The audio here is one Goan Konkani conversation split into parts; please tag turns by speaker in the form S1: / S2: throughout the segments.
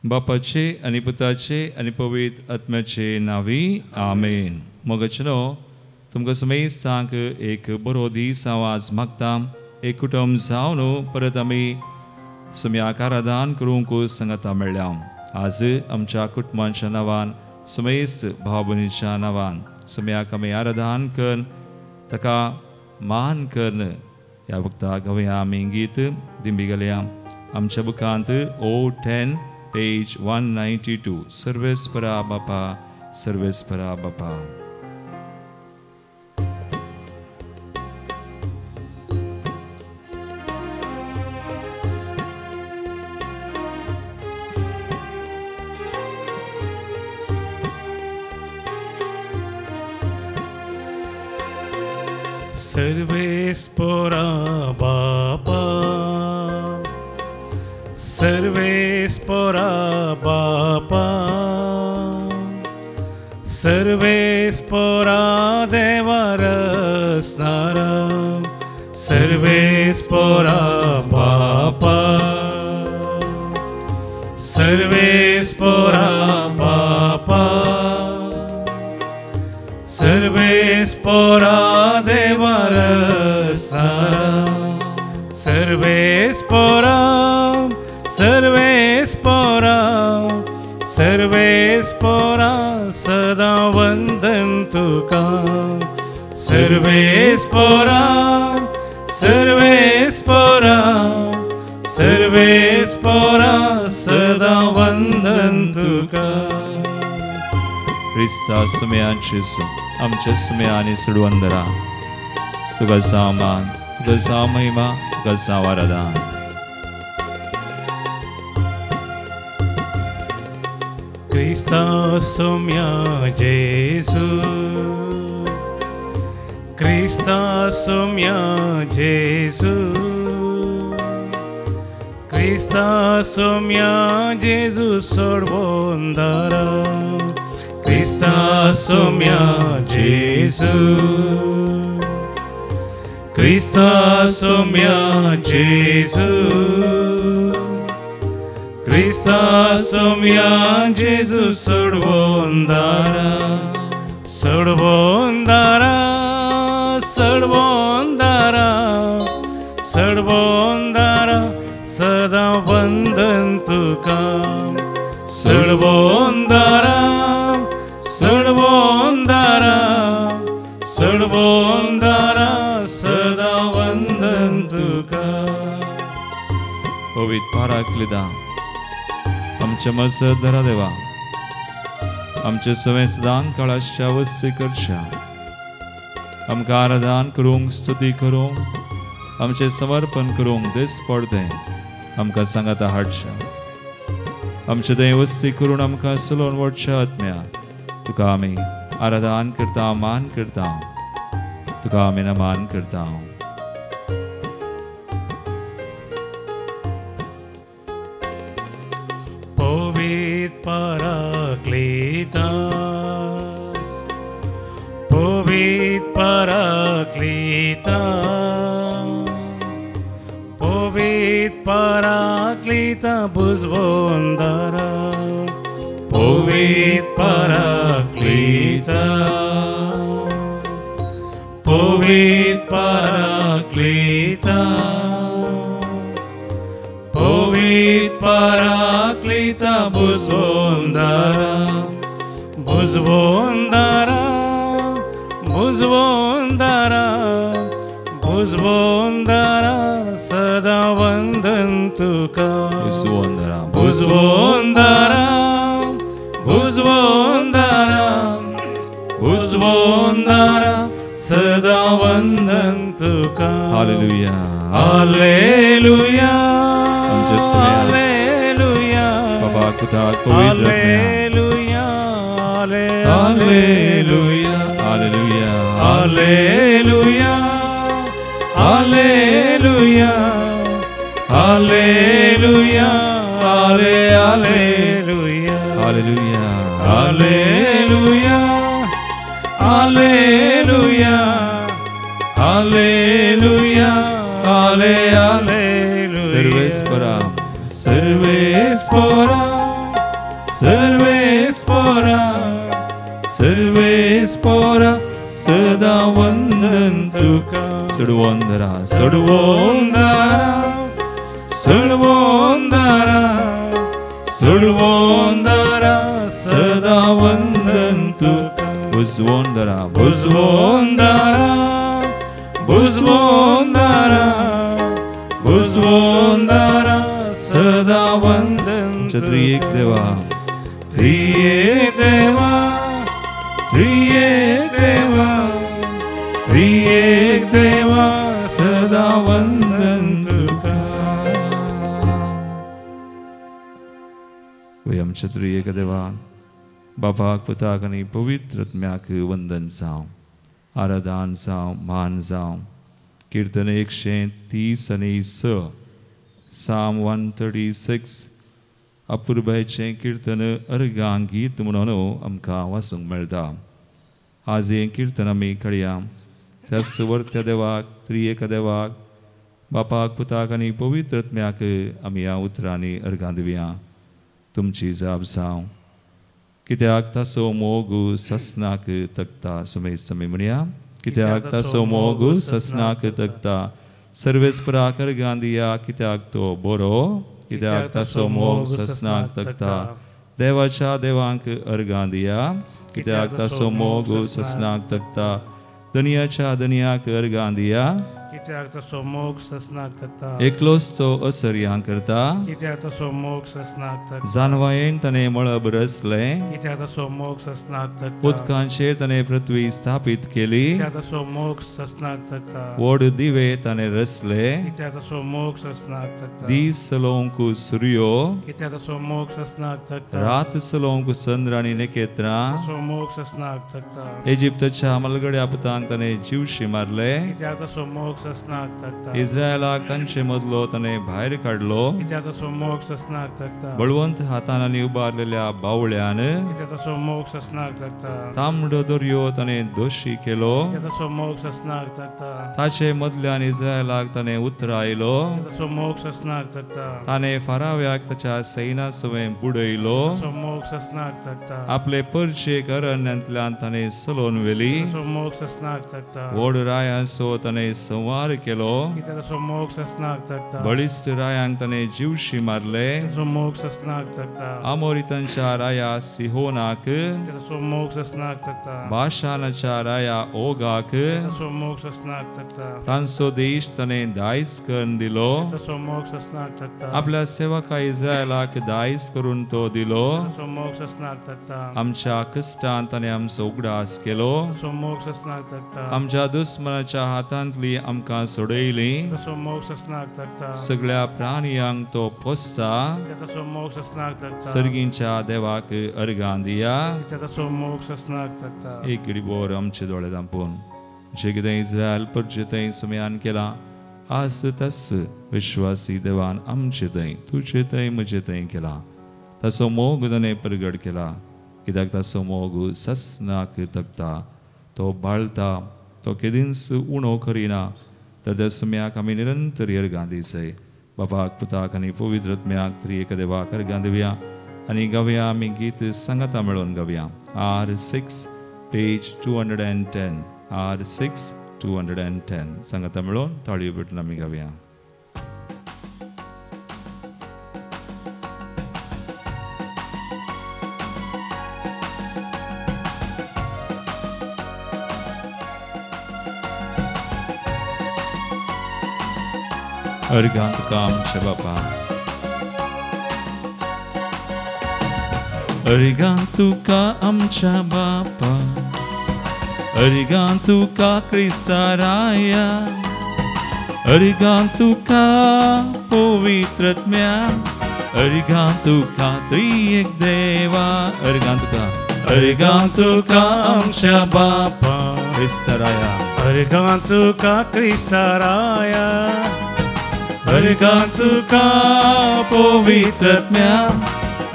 S1: बापाचे आनी पुताचे आनी पवित्र आत्म्याचे नांवी आमेन. मोगाचेनो तुमकां समेस्तांक एक बरो दीस हांव आज मागता. एक कुटुंब जावन परत आमी सम्याक आराधन करूंक सांगाता मेळ्ळ्या. आज आमच्या कुटुंबाच्या नांवान समेस्त भाव भयणीच्या नांवान सम्याक आमी आराधन करून ताका मान करून ह्या वखदाक हांवें आमी गीत दिंबी घालया. आमच्या बुकांत 010 पेज 192 सर्वेस्परा बापा सर्वेस्परा बापा.
S2: सर्वेस्परा बापा सर्वेस्परा बापा सर्वेस्परा देवा रसनारा सर्वेस्परा बापा सर्वेस्परा बापा सर्वेस्परा देवा रसनारा सर्वेस्परा सर्वेस्परा सर्वेस्परा सदा वंदन तुका सर्वेस्परा सर्वेस्परा सर्वेस्परा सदा वंदन तुका.
S1: क्रिस्ता सुम्यान जेसू आमच्या सुम्यानी सोडून धरा. तुका जावं मान, तुका जावं महिमा, तुका जावं आराधन.
S2: क्रिस्ता सुम्या जेसू क्रिस्ता सुम्या जेसू क्रिस्ता सुम्या जेसू सोडवून दारा क्रिस्ता सुम्या जेसू क्रिस्ता सुम्या जेसू क्रिस्ता सुम्या जेसू सोडवून दारा सोडवून दारा सोडवून दारा सोडवून दारा सदा वंदन तुका सोडवून दारा सोडवून दारा सोडवून दारा सदा वंदन तुका.
S1: पवित्र पाराक्लिता आमच्या मजत धरा देवा, आमचे सगळें सदां काळाच्या वस्ती करच्या, आमकां आराधन करूंक, स्तुती करूंक, आमचें समर्पण करूंक दीस पडतें आमकां सांगाता हाडच्या. आमचें थंय वस्ती करून आमकां चलोवन वडच्या आत्म्या तुका आमी आराधन करता, मान करता, तुका आमी नमान करता.
S2: पवित्र पराक्लिता पवित्र पराक्लिता पवित्र पराक्लिता बुजवून दारा पवित्र पराक्लिता पवित्र पराक्लिता पवित्र पराक्लिता बुजवून दारा बुजवून दारा बुजवून दारा बुजवून दारा सदा वंदन तुका
S1: बुजवून दारा
S2: बुजवून दारा बुजवून दारा बुजवून दारा सदा वंदन तुका.
S1: हालेलुया
S2: हालेलुया
S1: आमच्या सुम्या
S2: हालेलुया
S1: बाबा कुता पवित्र
S2: hallelujah hallelujah
S1: hallelujah
S2: hallelujah hallelujah hallelujah hallelujah
S1: hallelujah
S2: hallelujah hallelujah hallelujah hallelujah.
S1: सर्वेस्परा
S2: सर्वेस्परा
S1: सर्वेस्पोरा सर्वेस्पोरा सदा वंदन तुका सोडवोंदरा सोडवोंदरा सोडवोंदरा सोडवोंदरा सदा वंदन तुका बुजवोंदरा बुजवोंदरा बुजवोंदरा बुजवोंदरा सदा वंदन त्रिएक देवा त्रिएक देवा त्रिएक देवा त्रिएक देवा सदा वंदन तुका. आमच्या त्रिएक देवा बापाक पुताक आनी पवित्र आत्म्याक वंदन जावं, आराधन जावं, मान जावं. कीर्तन 136, साम 136 अपुरबायचें कीर्तन अर्गां गीत म्हणून आमकां वाचूंक मेळटा. आज हें कीर्तन आमी काडया त्या सुवर्त्या देवाक, त्रिएक देवाक, बापाक पुताक आनी पवित्र आत्म्याक आमी ह्या उतरांनी अर्गां दिवया. तुमची जाप जावं, कित्याक ताचो मोग ससनाक तगता. समेस्त आमी म्हणया, कित्याक ताचो मोग ससनाक तगता. सर्वेस्पराक अर्गां दिया, कित्याक तो बरो, कित्याक ताचो मोग ससनाक तगता. देवाच्या देवांक अर्गां दिया, कित्याक ताचो मोग ससनाक तगता. दनियाच्या दनियाक अर्गां दिया,
S3: कित्याक ताचो मोग ससनाक तगता.
S1: एकलोच तो असर्यां करता,
S3: कित्याक ताचो मोग ससनाक तगता.
S1: जानवायेन ताणें मळब रचलें,
S3: कित्याक ताचो मोग ससनाक तगता.
S1: उदकांचेर ताणें पृथ्वी स्थापीत केली,
S3: कित्याक ताचो मोग ससनाक तगता.
S1: व्हड दिवे ताणें रचले,
S3: कित्याक ताचो मोग ससनाक तगता.
S1: दीस चलोवंक सुर्यो,
S3: कित्याक ताचो मोग ससनाक तगता.
S1: रात चलोवंक चंद्र आनी नखेत्रां,
S3: ताचो मोग ससनाक तगता.
S1: इजिप्ताच्या मलगड्या पुतांक ताणें जिवशी मारले,
S3: कित्याक ताचो मोग ससनाक तगता.
S1: इस्रायलाक तांचे मदलो ताणें भायर काडलो,
S3: कित्याक ताचो मोग ससनाक तगता.
S1: बळवंत हातान आनी उबारलेल्या बावळ्यान,
S3: कित्याक ताचो मोग ससनाक तगता.
S1: तांबडो दर्यो ताणें दोशी केलो,
S3: कित्याक ताचो मोग ससनाक तगता.
S1: ताचे मदल्यान इस्रायलाक ताणें उतरायलो,
S3: कित्याक ताचो मोग ससनाक तगता.
S1: ताणें फाराव्याक ताच्या सैना सवें बुडयलो,
S3: ताचो मोग ससनाक तगता.
S1: आपले परचेक अरण्यांतल्यान ताणें चलोवन व्हेली,
S3: ताचो मोग ससनाक तगता.
S1: व्हड रायांचो ताणें संवार केलो,
S3: कित्याक ताचो मोग ससनाक तगता.
S1: बळिश्ट रायांक ताणें जिवशी मारले,
S3: ताचो मोग ससनाक तगता.
S1: आमोरितांच्या राया सिहोनाक,
S3: कित्याक ताचो मोग ससनाक तगता.
S1: बाशानाच्या राया ओगाक,
S3: ताचो मोग ससनाक तगता.
S1: तांचो देश ताणें दायज करून दिलो,
S3: ताचो मोग ससनाक तगता.
S1: आपल्या सेवका इस्रायलाक दायज करून तो दिलो,
S3: ताचो मोग ससनाक तगता.
S1: आमच्या कश्टान ताणें आमचो उगडास केलो,
S3: ताचो मोग ससनाक तगता.
S1: आमच्या दुस्मनाच्या हातांतली आमकां सोडयली,
S3: ताचो मोग ससनाक तगता.
S1: सगळ्या प्राणियांक तो पोसता,
S3: ताचो मोग ससनाक तगता.
S1: सर्गींच्या देवाक अर्गां दिया,
S3: ताचो मोग ससनाक तगता.
S1: एक घडीभर आमचे दोळे धांपून जे कितें इस्रायल परचे थंय सुमयान केलां आज तस विश्वासी देवान आमचे थंय, तुजे थंय, म्हजे थंय केला. ताचो मोग ताणें परगट केला, कित्याक ताचो मोग ससनाक तगता. तो बाळता, तो केदींच उणो करिना. तर त्या सुम्याक आमी निरंतर अर्गां दिसय. बापाक पुताक आनी पवित्र आत्म्याक त्रिएक देवाक अर्गां दिवया आनी गावया आमी गीत सांगाता मेळोवन गावया. R6 page 210, R6 210 सांगाता मेळोवन ताळयो भेटून आमी गावया. अर्गां तुका आमच्या बापा, अर्गां तुका आमच्या बापा, अर्गां तुका क्रिस्ता राया, अर्गां तुका पवित्र आत्म्या, अर्गां तुका त्रिएक देवा. अर्गां तुका, अर्गां तुका आमच्या बापा, क्रिस्ता राया,
S3: अर्गां तुका क्रिस्ता राया,
S1: अर्गां तुका पवित्र आत्म्या,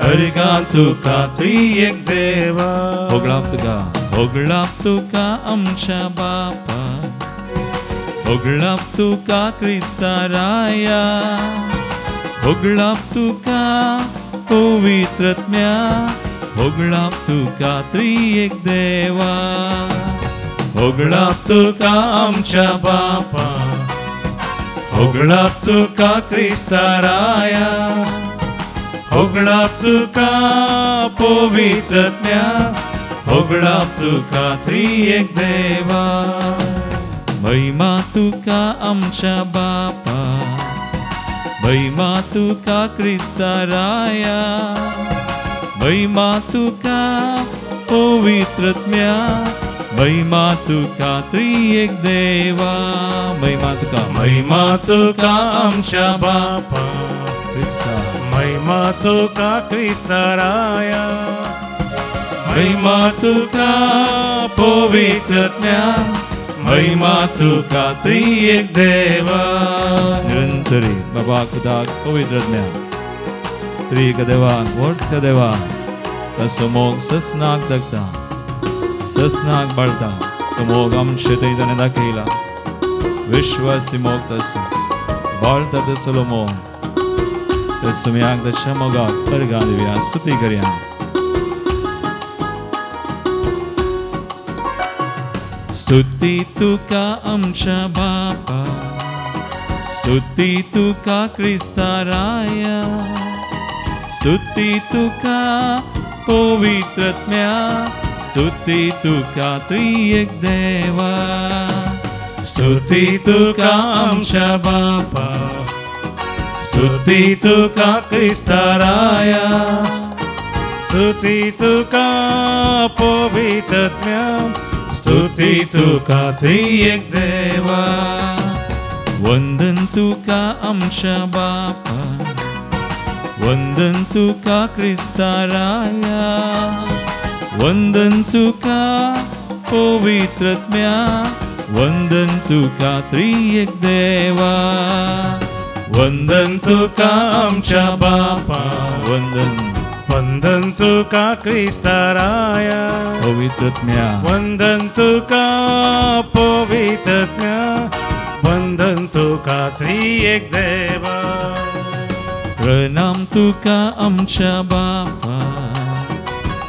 S1: अर्गां तुका त्रिएक देवा. होगळाप तुका, होगळाप तुका आमच्या बापा, होगळाप तुका क्रिस्ता राया, होगळाप तुका पवित्रत्म्या होगळाप तुका त्रिएक देवा होगळाप तुका आमच्या बापा होगळाप तुका क्रिस्ता राया होगळाप तुका पवित्रत्म्या होगळाप तुका त्रिएक देवा महिमा तुका आमच्या बापा महिमा तुका क्रिस्ता राया महिमा तुका पवित्रत्म्या महिमा तुका त्रिएक देवा महिमा तुका महिमा तुका आमच्या बापा क्रिस्ता
S3: महिमा तुका क्रिस्ता राया
S1: महिमा तुका पवित्रत्म्या महिमा तुका त्रिएक देवा निरंतरी बाबा कुदाक पवित्रत्म्या त्रिएक देवा व्हडच्या देवा ताचो मोग ससनाक दगता ससनाक बाळता तो मोग आमचे थंय ताणें दाखयला विश्वासी मोग तसो बाळता तसलो मोग त्या सुम्याक ताच्या मोगाक परगां दिवया स्तुती करया. स्तुती तुका आमच्या बापा स्तुती तुका क्रिस्ता राया स्तुती तुका पवित्रत्म्या स्तुती तुका त्रिएक देवा स्तुती तुका आमच्या बापा स्तुती तुका क्रिस्ता राया
S3: स्तुती तुका पवित्रत्म्या
S1: स्तुती तुका त्रिएक देवा वंदन तुका आमच्या बापा वंदन तुका क्रिस्ता राया वंदन तुका पवित्रत्म्या वंदन तुका त्रिएक देवा वंदन तुका आमच्या बापा वंदन
S3: वंदन तुका क्रिस्ता राया
S1: पवित्रत्म्या
S3: वंदन तुका पवित्रत्म्या वंदन तुका त्रिएक देवा
S1: प्रणाम तुका आमच्या बापा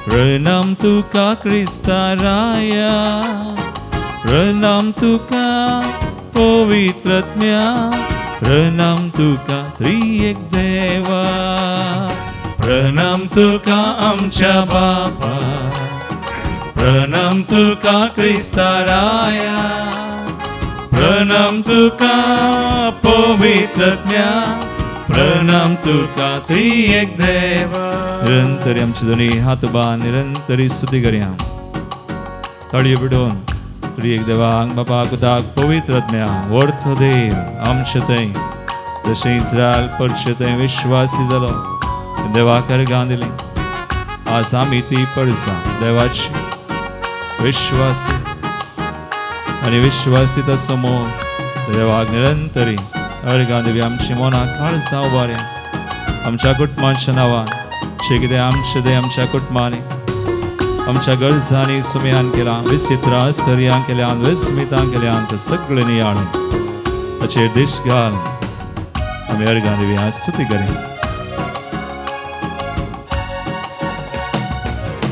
S1: प्रणाम तुका क्रिस्ता राया प्रणाम तुका पवित्रत्म्या प्रणाम तुका त्रिएक देवा प्रणाम तुका आमच्या बापा प्रणाम तुका क्रिस्ता राया प्रणाम तुका पवित्रत्म्या प्रणाम तुका त्रिएक देवा. निरंतरी आमचे दोनी हात उबा निरंतरी स्तुती करया ताळयो पिटोवन त्रिएक देवाक बापा कुदाक पवित्रत्म्या वर्थ देव आमचे थंय जशें इस्रायल परचे थंय विश्वासी जालो देवाक अर्गां दिली आज आमी ती परसा देवाची विश्वासी आनी विश्वासी तसो मोग देवाक निरंतरी अर्गां दिवया. आमची मनां काळजां उबारया आमच्या कुटुंबाच्या नांवान जे कितें आमचें तें आमच्या कुटुंबांनी आमच्या गरजांनी सुमयान केलां विचित्रां सरयां केल्यान विस्मितां केल्यान तें सगळें नियाळून ताचेर देश घाल आमी अर्गां दिवया स्तुती करया.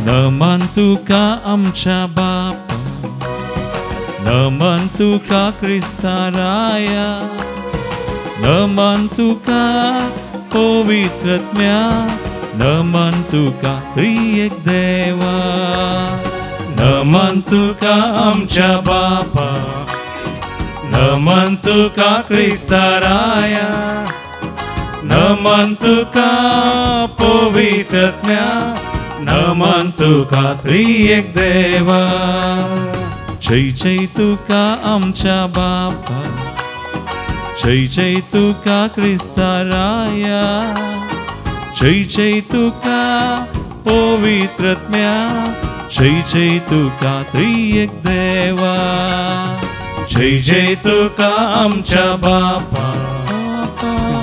S1: नमन तुका आमच्या बापा नमन तुका क्रिस्ता राया नमन तुका पवित्रत्म्या नमन तुका त्रिएक देवा नमन तुका आमच्या बापा नमन तुका क्रिस्ता राया नमन तुका पवित्रत्म्या नमन तुका त्रिएक देवा. जय जय तुका आमच्या बापा जय जय तुका क्रिस्ता राया जय जय तुका पवित्रत्म्या जय जय तुका त्रिएक देवा जय जय तुका आमच्या बापा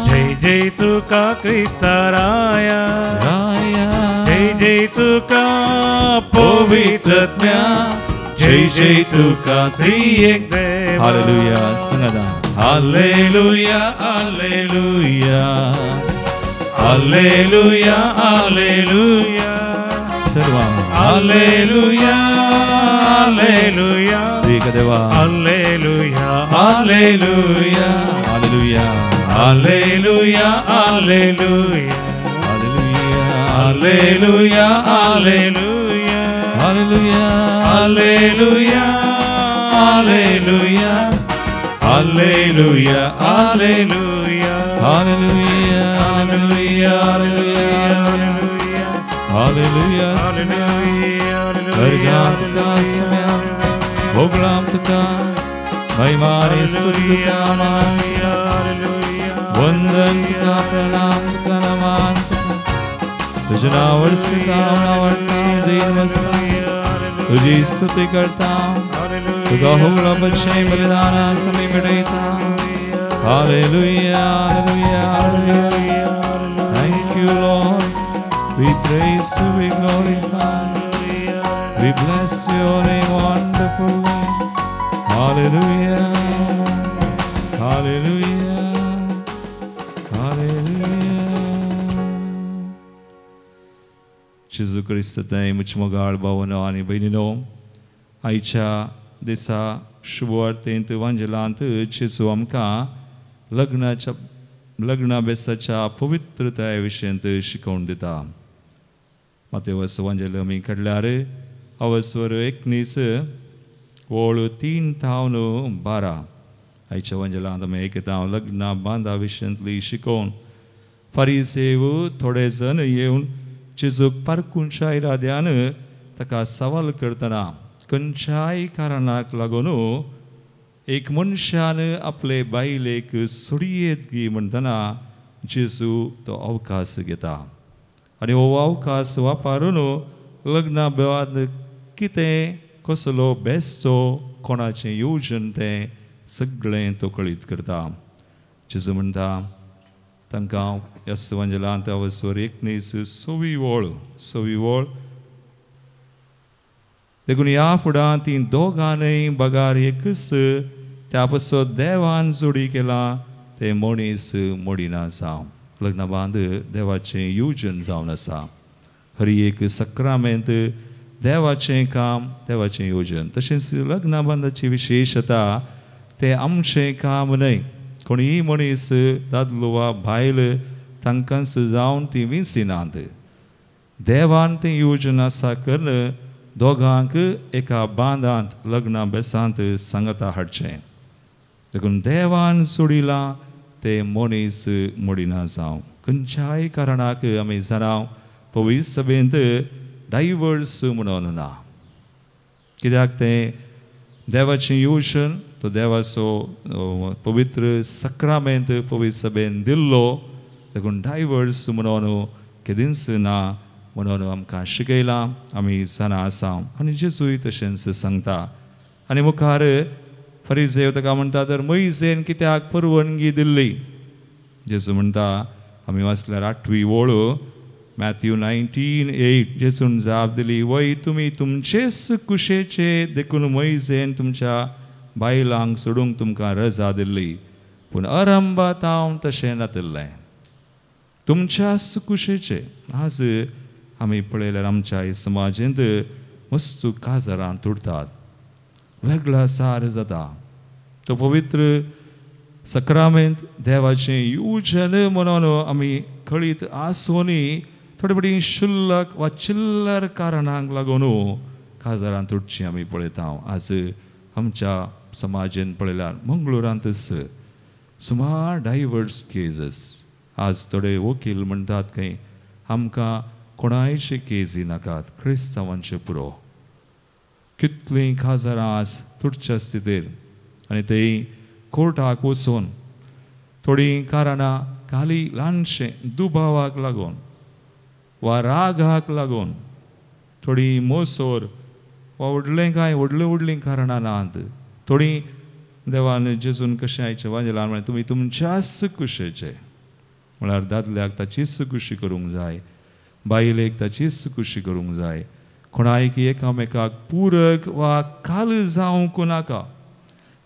S3: जय जय तुका क्रिस्ता राया
S1: राया
S3: जय जय तुका
S1: पवित्रत्म्या जय जय तुका त्रिएक
S3: देवा.
S1: हालेलुया. संगदा हालेलुया हालेलुया
S2: Hallelujah, hallelujah.
S1: सर्वां
S2: हालेलुया, हालेलुया.
S1: त्रिएक देवा.
S3: Hallelujah,
S2: hallelujah,
S1: hallelujah,
S2: hallelujah, hallelujah,
S1: hallelujah,
S2: hallelujah, hallelujah,
S1: hallelujah,
S2: hallelujah, hallelujah, hallelujah, hallelujah,
S1: hallelujah,
S2: hallelujah, hallelujah,
S1: hallelujah. स्वर्गांत तुका सुम्या, होगळाम तुका, महिमा आनी स्तुती तुका, मान तुका, वंदन तुका, प्रणाम तुका, नमान तुका. तुझ्या नांव तुका आवडटा, देव आसा, तुजी स्तुती करता, तुका होगळापाचें बलिदान आमी भेटयता. Hallelujah, hallelujah, hallelujah. Thank you, Lord. We praise you, we glorify you. We bless your name, wonderful name. Hallelujah, hallelujah, hallelujah. जेजू क्रिस्त ताई म्हज्या मोगाळ भावनो आनी भयणीनो, आयच्या दिसा शुभवार्तेंत वांजेलांत जेजू आमकां लग्ना बेसाच्या पवित्रताये विशयांत शिकोवन दिता. मातेवस वांजेल आमी काडल्यार अवस्वर 19 ओळ 3 थावन 12. आयच्या वांजेलांत आमी एकता लग्ना बांदा विशयांतली शिकोवन. फारीसेव थोडे जण येवन जेजूक पारकुंच्या इराद्यान ताका सवाल करतना खंयच्याय कारणाक लागून एक मनशान आपले बायलेक सोडयेत गी म्हणटना जेजू तो अवकाश घेता आनी हो अवकाश वापरून लग्ना बाद कितें कसलो बेस्तो कोणाचें येवजण तें सगळें तो कळीत करता. जेजू म्हणटा तांकां ह्या वांजेलांत अवस्वर 19 सवी वळ देखून ह्या फुडां ती दोगांनय बगार एकच त्या पासत देवान जोडी केला ते मनीस मोडिना जावं. लग्ना बांद देवाचें येवजण जावन आसा. हर एक सक्रामेंत देवाचें काम, देवाचें येवजण. तशेंच लग्ना बांदाची विशेशता तें आमचें काम न्हय. कोणीय मनीस दादलो वा बायल तांकांच जावन ती विंसिनात. देवान तें येवजण आसा करून दोगांक एका बांदांत लग्ना बेसांत सांगता हाडचें. देखून देवान सोडिलां तें मनीस मोडिना जावं. खंयच्याय कारणाक आमी जाणां पवित्र सभेंत डायवर्स म्हणून ना. कित्याक तें देवाचें येवजण, तो देवाचो पवित्र सक्रामेंत पवित्र सभेन दिल्लो. देखून डायवर्स म्हणून केदींच ना म्हणून आमकां शिकयलां, आमी जाणां आसा. आनी जेजूय तशेंच सांगता. आनी मुखार फरिजेव ताका म्हणटा तर मोयजेन कित्याक परवानगी दिल्ली? जेजू म्हणटा आमी वाचल्यार 8वी वळ मॅथ्यू 19:8 जेजून जाप दिली, वय तुमी तुमचेच कुशेचे देखून मोयजेन तुमच्या बायलांक सोडूंक तुमकां रजा दिल्ली, पूण आरंभात हांव तशें नातिल्लें. तुमच्याच कुशेचे. आज आमी पळयल्यार आमच्या समाजेंत मस्त काजारां तुडतात, वेगळा सार जाता. तो पवित्र सक्रामेंत देवाचें येवजण म्हणून आमी कळीत आसूनय थोडे फावटी शुल्लक वा चिल्लर कारणांक लागून काजारां तुटचीं आमी पळयता. आज आमच्या समाजेन पळयल्यार मंगळुरांतच सुमार डायवर्स केजीस. आज थोडे वकील म्हणटात खंय आमकां कोणायचे केजी नाकात, क्रिस्तांवांचे पुरो. कितलीं काजारां आज तुटच्या स्थितीर आनी थंय कोर्टाक वचून थोडीं कारणां खाली ल्हानशें दुबावाक लागून वा रागाक लागून, थोडीं मोसोर वा व्हडलें कांय व्हडलीं व्हडलीं कारणां नात. थोडीं देवान जेजून कशें आयचें वांजेलान म्हळें तुमी तुमच्याच कुशेचे, म्हळ्यार दादल्याक ताचीच कुशी करूंक जाय, बायलेक ताचीच कुशी करूंक जाय. कोणायक एकामेकाक पूरक वा काल जावंक नाका.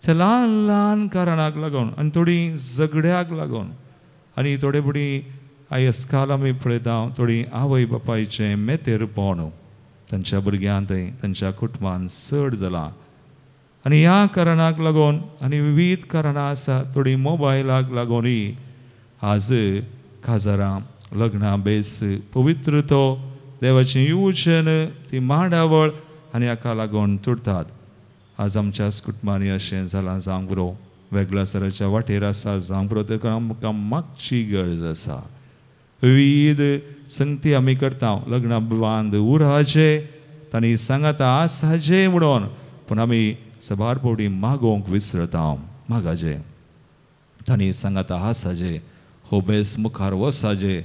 S1: त्या ल्हान ल्हान कारणाक लागून आनी थोडीं झगड्याक लागून आनी थोडे फावटी आयज काल आमी पळयता थोडी आवय बापायचें मेतेरपण तांच्या भुरग्यांत तांच्या कुटुंबान चड जालां आनी ह्या कारणाक लागून आनी विविध कारणां आसा. थोडी मोबायलाक लागूनय आज काजारां लग्नां बेस पवित्र तो देवाचें युवचन ती मांडावळ आनी हाका लागून तुटतात. आज आमच्याच कुटुंबांनी अशें जालां जावंक बरो, वेगळ्या सराच्या वाटेर आसा जावंक बरो, ताका आमकां मागची गरज आसा. विविध संगती आमी करता, लग्नां बांद उराचे तांणी सांगाता आसाजे म्हणून, पूण आमी सबार फावटी मागोवंक विसरता. मागाजे तांणी सांगाता आसाजे, हो बेस मुखार वसाजे,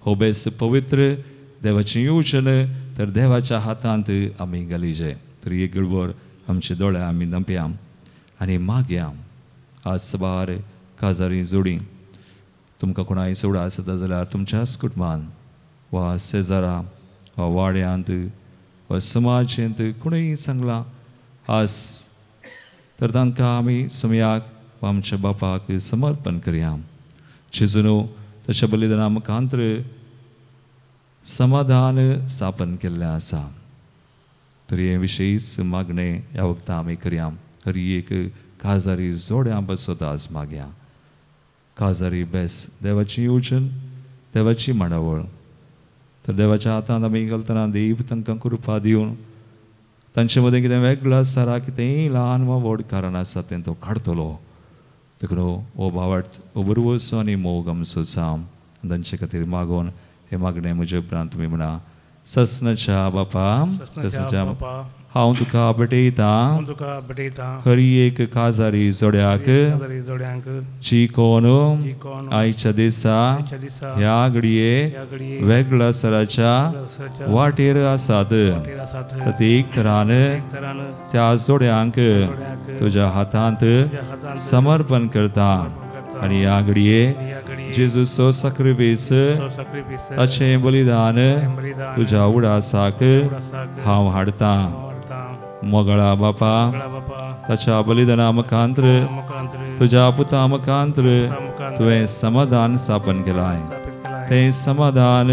S1: हो बेस पवित्र देवाचें येवचें तर देवाच्या हातांत आमी घालिजे. तर एक गडबड आमचे दोळे आमी धांपया आनी मागया. आज सबार काजारी जोडी तुमकां कोणाय सोडा आसता जाल्यार तुमच्याच कुटुंबान वा शेजारा वा वाड्यांत वा समाजेंत कोणूय सांगलां आज तर तांकां आमी समयाक वा आमच्या बापाक समर्पण करया. जेजून तशें बलिदाना मुखांतर समाधान स्थापन केल्लें आसा. तर हे विशयीच मागणें ह्या वखदां आमी करया. हर एक काजारी जोड्यां बसत आज मागया. काजारी बेस देवाची येवजण, देवाची मांडावळ तर देवाच्या हातांत आमी घालतना देव तांकां कृपा दिवन तांचे मदें कितें वेगळो सारा कितेंय ल्हान वा व्हड कारण आसा तें तो काडटलो. देखून हो भावार्थ हो बरवसो आनी मोग आमचो जावं तांचे खातीर मागोवन हे मागणें म्हजे उपरांत तुमी म्हणा. ससनाच्या बापा, ससनाच्या बापा, हांव तुका भेटयतां हर एक काजारी जोड्याक जी कोण आयच्या दिसा ह्या घडये वेगळ्या सराच्या वाटेर आसात, प्रत्येक तरान त्या जोड्यांक तुज्या हातांत समर्पण करता आनी ह्या घडये जेजूचो साक्रिफीस ताचें बलिदान तुज्या उडासाक हांव हाडटा. मोगळा बापा, ताच्या बलिदाना मुखांतर तुज्या पुता मुखांतर तुवें समाधान स्थापन केलां. तें समाधान,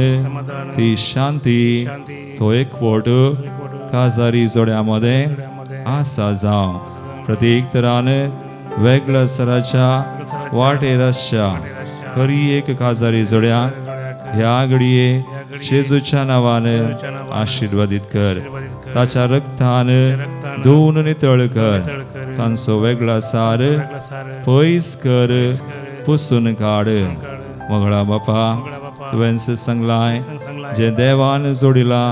S1: ती शांती, तो एकवट काजारी जोड्या मदें आसा जावं. प्रत्येक तरान वेगळ्या सराच्या वाटेर आसच्या हर एक काजारी जोड्यांक ह्या घडये जेजूच्या नांवान आशिर्वादीत कर. ताच्या रक्तान धुवन नितळ कर. तांचो वेगळा सार पयस कर, पुसून काड. मोगळा बापा, तुवें सांगलां जें देवान जोडिलां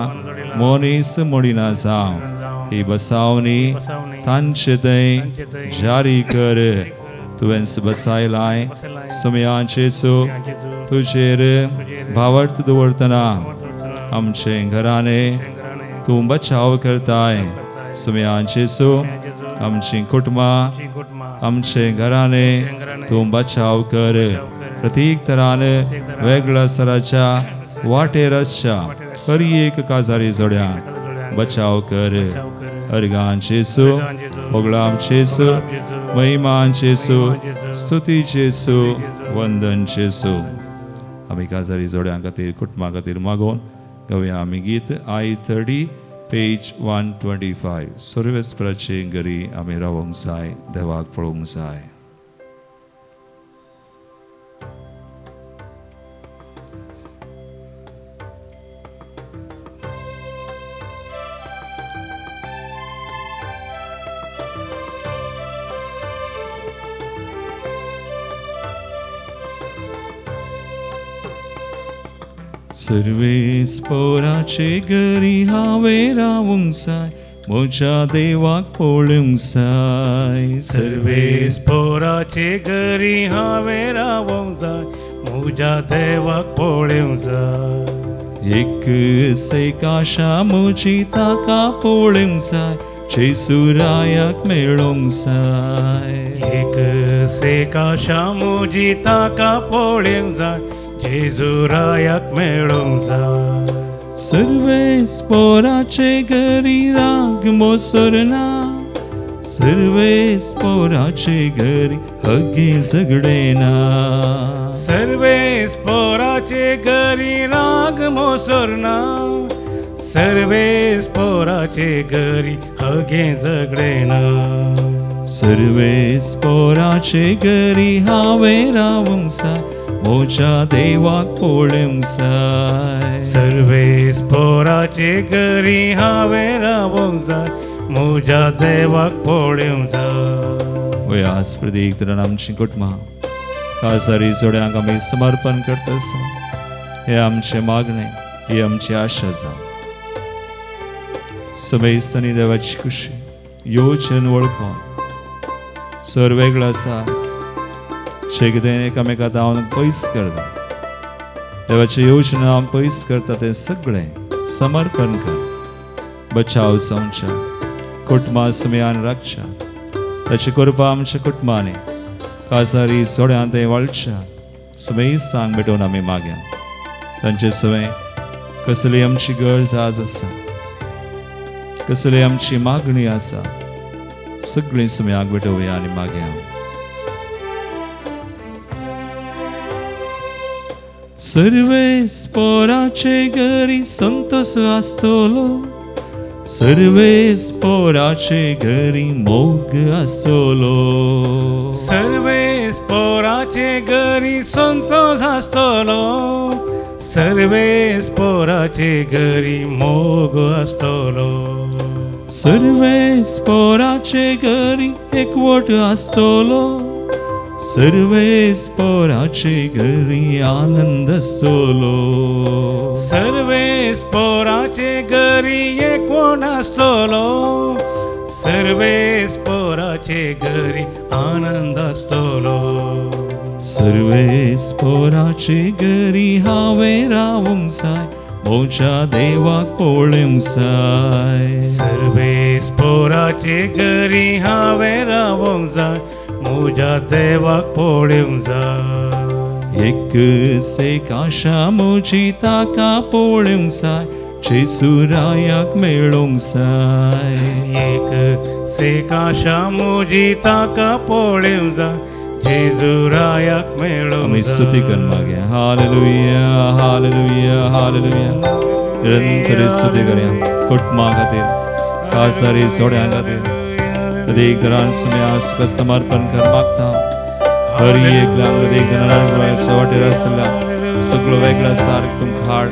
S1: मनीस मोडिना जावं. ही बसावणी तांचे थंय जारी कर. तुवें बसायलाय समयांचेचो तुजेर भावार्थ दवरतना आमचे घराने तूं बचाव करताय. समयांचेचो आमची कुटुंबां आमचे घराने तूं बचाव कर. प्रत्येक तरान वेगळ्या सराच्या वाटेर आसच्या हर एक काजारी जोड्यांक बचाव कर. अर्गांचेसो, होगळांचेसो, महिमांचेसो, स्तुतीचेसो, वंदनचेसो. आमी काजारी जोड्यां खातीर कुटुंबा खातीर मागोवन गावया आमी गीत I 30 page 125. सर्वेस्पराचे घरी आमी रावंक जाय, देवाक पळोवंक जाय. सर्वेस्पराचे घरी हांवें रावूंक जाय, म्हज्या देवाक पळोवंक जाय.
S3: सर्वेस्पराचे घरी हांवें रावूंक जाय, म्हज्या देवाक पळोवंक जाय.
S1: एक सेकाशा म्हजी ताका पळोवंक जाय, जेजू रायाक मेळोवंक जाय.
S3: एक सेकाशा म्हजी ताका पळोवंक जाय, जेजू रायाक मेळोवंक जाय.
S1: सर्वेस्पराचे घरी राग मोसरना, सर्वेस पोराचे घरी हगे झगडे ना.
S3: सर्वेस पोराचे घरी राग मोसर ना. सर्वेस पोराचे घरी हगे झगडे ना.
S1: सर्वेस पोराचे घरी हांवें रावूंक जाय, म्हज्या देवाक पळोवंक जाय.
S3: सर्वेस पोराचे घरी हांवें रावूंक जाय, म्हज्या देवाक पळोवंक जाय.
S1: वय आज प्रत्येक तरान आमची कुटुंबां काजारी जोड्यांक आमी समर्पण करता आसा. हें आमचें मागणें, ही आमची आशा जावं. समेस्त आनी देवाची खुशी योजन वळखून सर वेगळो आसा शें कितें एकामेका हांव पयस करता, देवाची योजना हांव पयस करता तें सगळें समर्पण कर. बचाव जावच्या कुटुंबा समयान राखच्या, ताची कृपा आमच्या कुटुंबांनी काजारी जोड्यां तें वाळच्या समेस्तांक भेटोवन आमी माग्या. तांचे सवय कसली आमची गरज आज आसा, कसली आमची मागणी आसा, सगळीं समयाक भेटोवया आनी मागया. सर्वेस पोराचे घरी संतोष आसतलो, सर्वेस पोराचे घरी मोग आसतलो.
S3: सर्वेस पोराचे घरी संतोष आसतलो, सर्वेस पोराचे घरी मोग आसतलो.
S1: सर्वेस पोराचे घरी एकवट आसतलो, सर्वेस पोराचे घरी आनंद आसतलो.
S3: सर्वेस पोराचे घरी एकवट आसतलो, सर्वेस पोराचे घरी आनंद आसतलो.
S1: सर्वेस पोराचे घरी हांवें रावूंक जाय, म्हज्या देवाक पळोवंक जाय.
S3: सर्वेस पोराचे घरी हांवें रावूंक जाय, म्हज्या देवाक पळोवंक जाय.
S1: एक एक आशा म्हजी ताका पळोवंक जाय, जेजू रायाक मेळोवंक जाय.
S3: एक एक आशा म्हजी ताका पळोवंक जाय, जेजू रायाक मेळोवंक.
S1: आमी स्तुती कर मागया. Hallelujah, hallelujah, hallelujah. निरंतर स्तुती करया कुटुंबा खातीर, काजारी जोड्यां खातीर. प्रत्येक तरान समय तुका समर्पण कर मागता. हर एकल्याक प्रत्येक जणांच्या वाटेर आसल्या सगळो वेगळा सारक तुमकां हाड.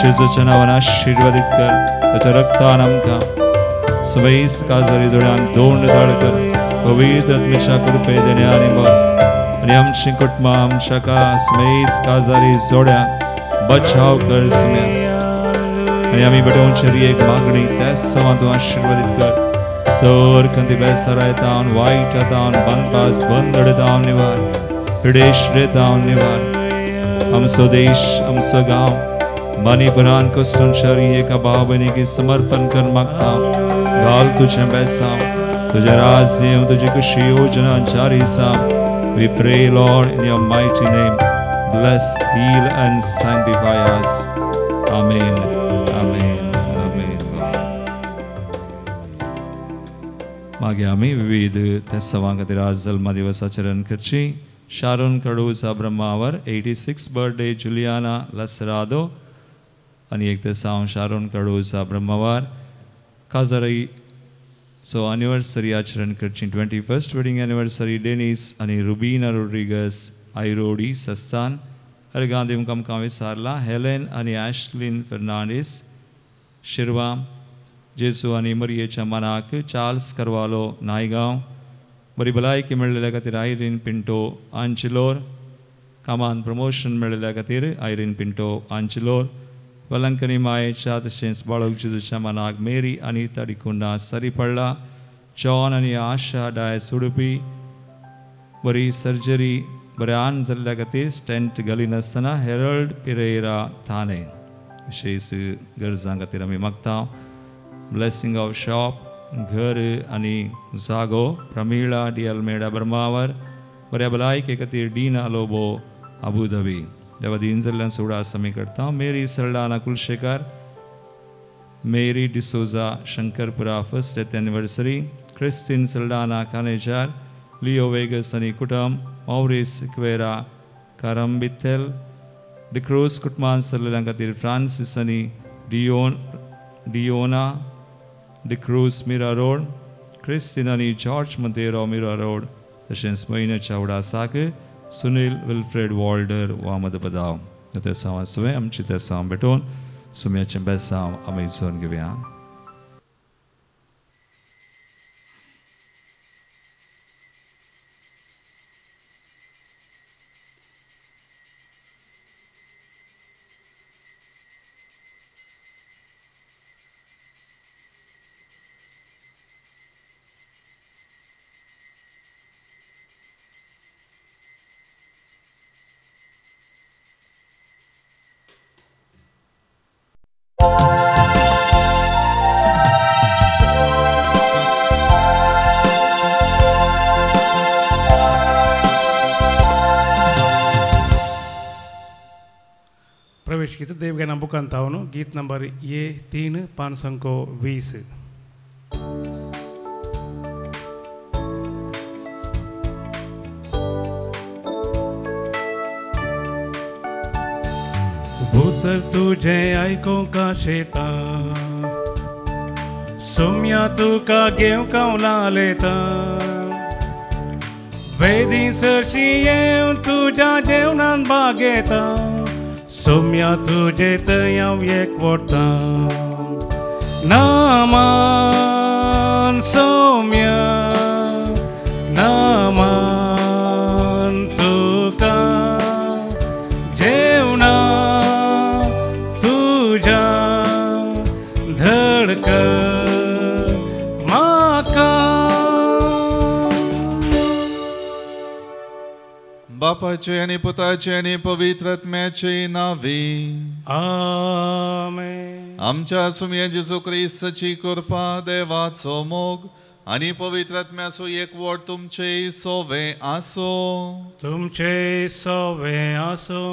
S1: जेजूच्या नांवान आशिर्वादीत कर, ताच्या रक्तान आमकां समेस्त काजारी जोड्यांक दोंड दाळ कर. पवित्र आत्म्याच्या कृपे देणे आनी बळ आनी आमची कुटुंबां आमच्या का समेस्त काजारी जोड्यांक बचाव कर समया. आनी आमी भेटोवची एक मागणी त्याच सवां तूं आशिर्वादीत कर. सर कंदी बेसराय तावन वायट तावन बनपास बंद तावन निवार, पिडेश तावन निवार. आमचो देश, आमचो गांव मणिपुरान कस्तून शरी एका भाव भयणीक समर्पण कर मागता. घाल तुझें बेसांव, तुझे राज्य, तुझी खुशी योजना जारी सा. We pray, Lord, in your mighty name. Bless, heal and sanctify us. Amen. Amen. Amen. मागीर आमी विविध तेस्सवां खातीर आज जल्मा दिवस आचरण करची. शारोन कडूचा ब्रह्मावर 86 बर्थडे जुलियाना लसरादो आनी एक तेसांव शारोन कडूचा ब्रह्मावर काजारी सो एनिवर्सरी आचरण करची. 21st wedding anniversary Denis आनी रुबीना रोड्रिगस आयरोडी सस्तान. हरगांधी आमकां विसारला. हेलेन आनी एशलिन फेर्नांडीस शिरवा. जेसू आनी मरियेच्या मनाक चार्ल्स करवालो नायगांव. बरी भलायकी मेळ्ळेल्या खातीर आयरीन पिंटो आंचिलोर. कामान प्रमोशन मेळ्ळेल्या खातीर आयरीन पिंटो आंचिलोर. वलंकनी मायेच्या तशेंच बाळक जेजूच्या मनाक मेरी आनी तडिकुंडा सरी पडला. जॉन आनी आशा डायस उडुपी. बरी सर्जरी बऱ्यान जाल्ल्या खातीर स्टेंट घालिनासतना हेरल्ड पिरेरा थाने. विशेश गरजां खातीर आमी मागता. ब्लेसिंग ऑफ शॉप घर आनी जागो प्रमिळा डी अल्मेडा बर्मावर. बऱ्या भलायके खातीर डीना लोबो अबुधाबी. देवा दीन जाल्ल्यान सुडास आमी करता. Mary Saldana Kulshekar, Mary D'Souza Shankarpura first death anniversary. Christine Saldanha कानेजार, लिओ वेगस आनी कुटुंब, मॉरिस सिक्वेरा कारंबिथेल, डिक्रोज कुटुंबान सरलेल्यां खातीर फ्रांसीस आनी डियोना डिक्रूज मिरा रोड, क्रिस्तीन आनी जॉर्ज मंतेरो मिरा रोड, तशेंच म्हयन्याच्या उडासाक सुनील विल्फ्रेड वॉल्डर वामद बदाव. तेसांव सुवें आमची तेसांव भेटोवन सुम्याचें बेसांव आमी जोन घेवया.
S3: गीत देवगाना बुकांतावनु गीत नंबर ये 3 520. भूतर तुझे आयको का शेता सोम्या तुका घेव कावला लेता वेदी सरशी येवन तुज्या जेवणान बागेता सोम्या तुझे तयाव एक वोटा नामान सोम्या नामान तुका जेवणा तुझ्या धडक म्हाका.
S4: बापाचे आनी पुताचे आनी पवित्र आत्म्याचे नावे
S3: आमेन.
S4: आमच्या सुमया जेजू क्रिस्ताची कृपा, देवाचो मोग आनी पवित्र आत्म्याचो एकवट तुमचे सोवे आसो.
S3: तुमचे सोवे आसो.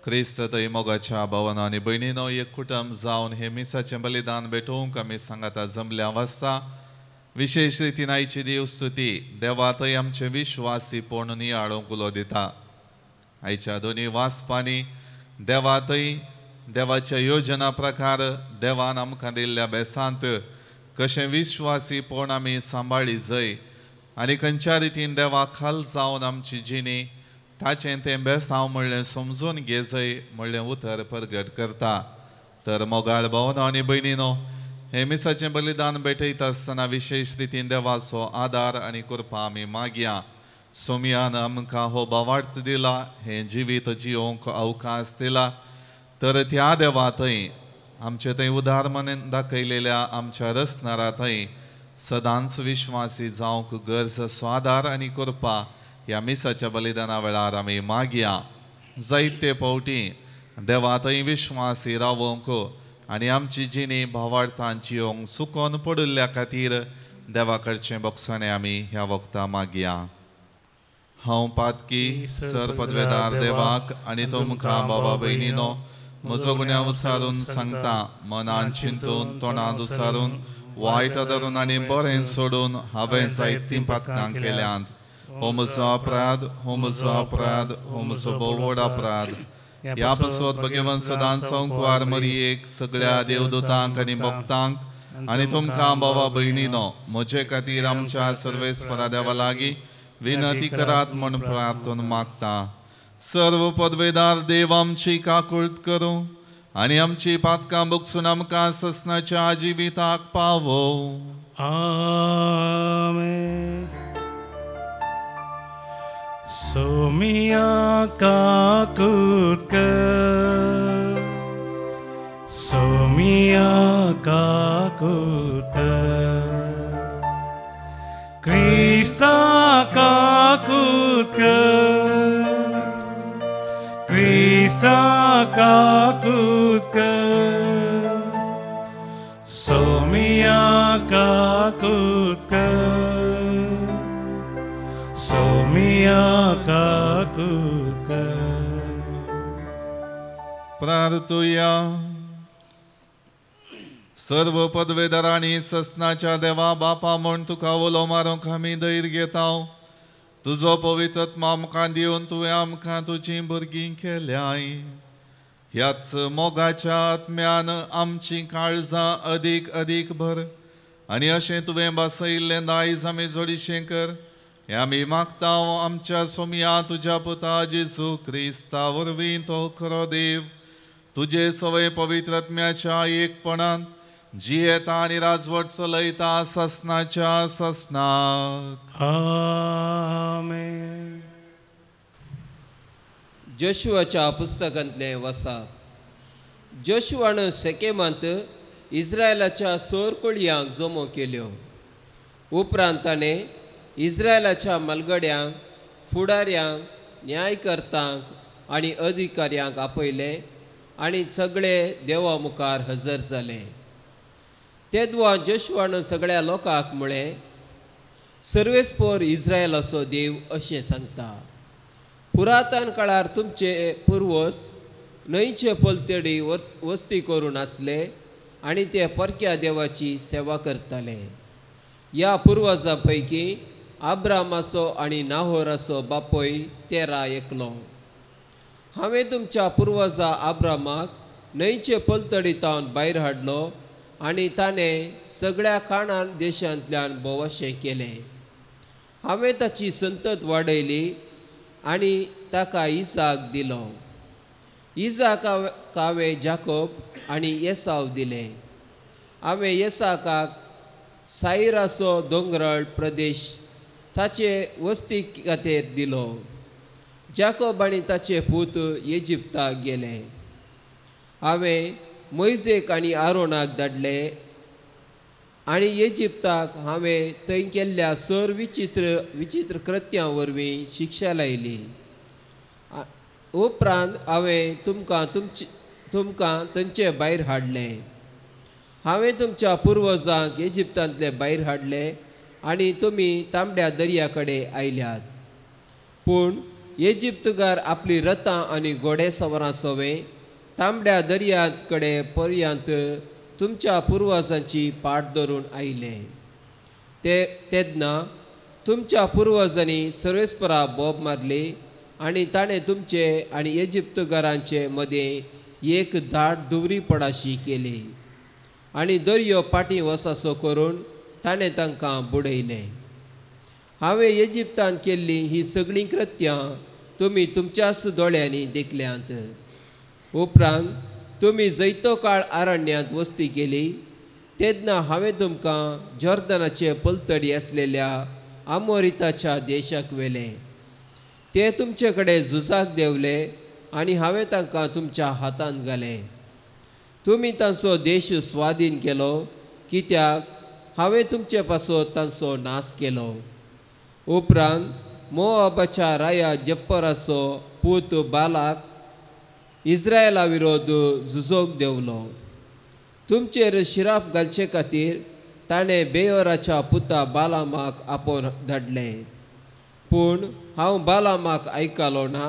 S4: क्रिस्त थंय मोगाच्या भावान आनी भयणीनो एक कुटुंब जावन हे मिसाचें बलिदान भेटोवंक आमी सांगाता जमल्या वाचता. विशेष रितीन आयची देव स्तुती देवा थंय आमचे विश्वासी पूण नियाळूंक उलो दिता. आयच्या दोनी वाचपांनी देवा थंय देवाच्या योजना प्रकार देवान आमकां दिल्ल्या बेसांत कशें विश्वासी पूण आमी सांबाळी जय आनी खंयच्या रितीन देवा खाल जावन आमची जिणी ताचें तें बेसांव म्हणलें समजून घेजय म्हणलें उतर प्रगट करता. तर मोगाळ भावनो आनी भयणीनो हे मिसाचें बलिदान भेटयता आसतना विशेष रितीन देवाचो आदार आनी कृपा आमी मागया. सोमयान आमकां हो भावार्थ दिला, हें जिवीत जियोंक अवकाश दिला, तर त्या देवा थंय आमचे थंय उदार मनान दाखयलेल्या आमच्या रचणारा थंय सदांच विश्वासी जावंक गरज आदार आनी कृपा ह्या मिसाच्या बलिदाना वेळार आमी मागया. जायते फावटी देवा थंय विश्वासी रावोंक आनी आमची जिणी भावार्थान जियोंक सुकोन पडिल्ल्या खातीर देवा कडचें बक्षाणें आमी ह्या वखता मागया. हांव पातकी सर पदवेदार देवाक आनी तुमकां बाबा भयणीनो म्हजो गुन्यांव उचारून सांगता. मनान चिंतून तोंडान उचारून वायट धरून आनी बरें सोडून हांवें जायतीं पातकां केल्यांत. हो म्हजो अपराध, हो म्हजो अपराध, हो म्हजो भोव व्हड अपराध. ह्या पासत भगवान सदांच संकुवार मरियेक सगळ्या देवदूतांक आनी भक्तांक आनी तुमकां बाबा भयणीनो म्हजे खातीर आमच्या सर्वेस्परा देवा लागीं विनंती करात म्हूण प्रार्थना मागता. सर्व पदवेदार देव आमची काकूळत करूं आनी आमची पातकां बगसून आमकां ससनाच्या जिविताक पावो.
S3: आमेन. सोमिया काकूत कर, सोमिया काकूत कर, क्रिस्ता काकूत कर, क्रिस्ता काकूत कर, सोमिया काकूत कर, सोमिया काकूत कर.
S4: प्रार्थुया. सर्व पदवेदारांनी ससनाच्या देवा बापा म्हूण तुका उलो मारूंक आमी धैर्य घेता. तुजो पवित्र आत्मा आमकां दिवन तुवें आमकां तुजीं भुरगीं केल्याय. ह्याच मोगाच्या आत्म्यान आमचीं काळजां अदीक अदीक भर आनी अशें तुवें भासयिल्लें दायज आमी जोडीशें कर, हें आमी मागता आमच्या सोमया तुज्या पुता जेजू क्रिस्ता वरवीं. तो खरो देव तुजे सवय पवित्र आत्म्याच्या एकपणांत जियेता आनी राजवट चलयता ससनाच्या ससनाक.
S3: आमेन.
S5: जोशुआच्या पुस्तकांतलें वसाप. जोशुआन सेकेमांत इस्रायलाच्या सोर कुळयांक जमो केल्यो. उपरांत ताणें इस्रायलाच्या मलगड्यांक, फुडाऱ्यांक, न्यायकर्तांक आनी अधिकाऱ्यांक आपयले आनी सगळे देवा मुखार हजर जाले. तेदवा जोशुआन सगळ्या लोकांक म्हळें, सर्वेस्पोर इस्रायलाचो देव अशें सांगता, पुरातन काळार तुमचे पुर्वज न्हंयचे पलतडी वस्ती करून आसले आनी ते परक्या देवाची सेवा करताले. ह्या पुर्वजां पैकी आब्रामाचो आनी नाहोराचो बापूय तेरा एकलो. हांवें तुमच्या पुर्वजा आब्रामाक न्हंयचे पलतडी तावन भायर हाडलो आनी ताणें सगळ्या काणान देशांतल्यान भोवशें केलें. हांवें ताची संतत वाडयली आनी ताका इसाक दिलो. इसाकाक हांवें जाकोब आनी येसाव दिले. हांवें येसाकाक सायराचो दोंगराळ प्रदेश ताचे वस्ती खातीर दिलो. जाकोब आनी ताचे पूत इजिप्ताक गेले. हांवें मोयजेक आनी आरोनाक धाडले आनी इजिप्ताक हांवें थंय केल्ल्या सर विचित्र विचित्र कृत्यां वरवीं शिक्षा लायली. उपरांत हांवें तुमकां थंयचे भायर हाडले. हांवें तुमच्या पुर्वजांक इजिप्तांतले भायर हाडले आनी तुमी तांबड्या दर्या कडेन आयल्यात. पूण इजिप्तकार आपली रथां आनी घोडेसवारां सवें तांबड्या दर्या कडेन पर्यंत तुमच्या पुर्वजांची पाट धरून आयले. ते तेन्ना तुमच्या पुर्वजांनी सर्वेस्परा बोब मारली आनी ताणें तुमचे आनी इजिप्तकारांचे मदें एक दाट दुवरी पडाशी केली आनी दर्यो पाटी वसासो करून ताणें तांकां बुडयलें. हांवें इजिप्तान केल्लीं हीं सगळीं कृत्यां तुमी तुमच्याच दोळ्यांनी देखल्यांत. उपरांत तुमी जैतो काळ आरण्यांत वस्ती केली तेन्ना हांवें तुमकां जॉर्दनाचे पलतडी आसलेल्या आमोरिताच्या देशाक व्हेलें. ते तुमचे कडेन झुजाक देंवले आनी हांवें तांकां तुमच्या हातांत घालें. तुमी तांचो देश स्वाधीन केलो, कित्याक हांवें तुमचे पासत तांचो नाश केलो. उपरांत मोआबाच्या राया जप्पराचो पूत बालाक इस्रायला विरोध झुजोक देंवलो. तुमचेर शिराप घालचे खातीर ताणें बेयोराच्या पुता बालामाक आपोवन धाडलें. पूण हांव बालामाक आयकलो ना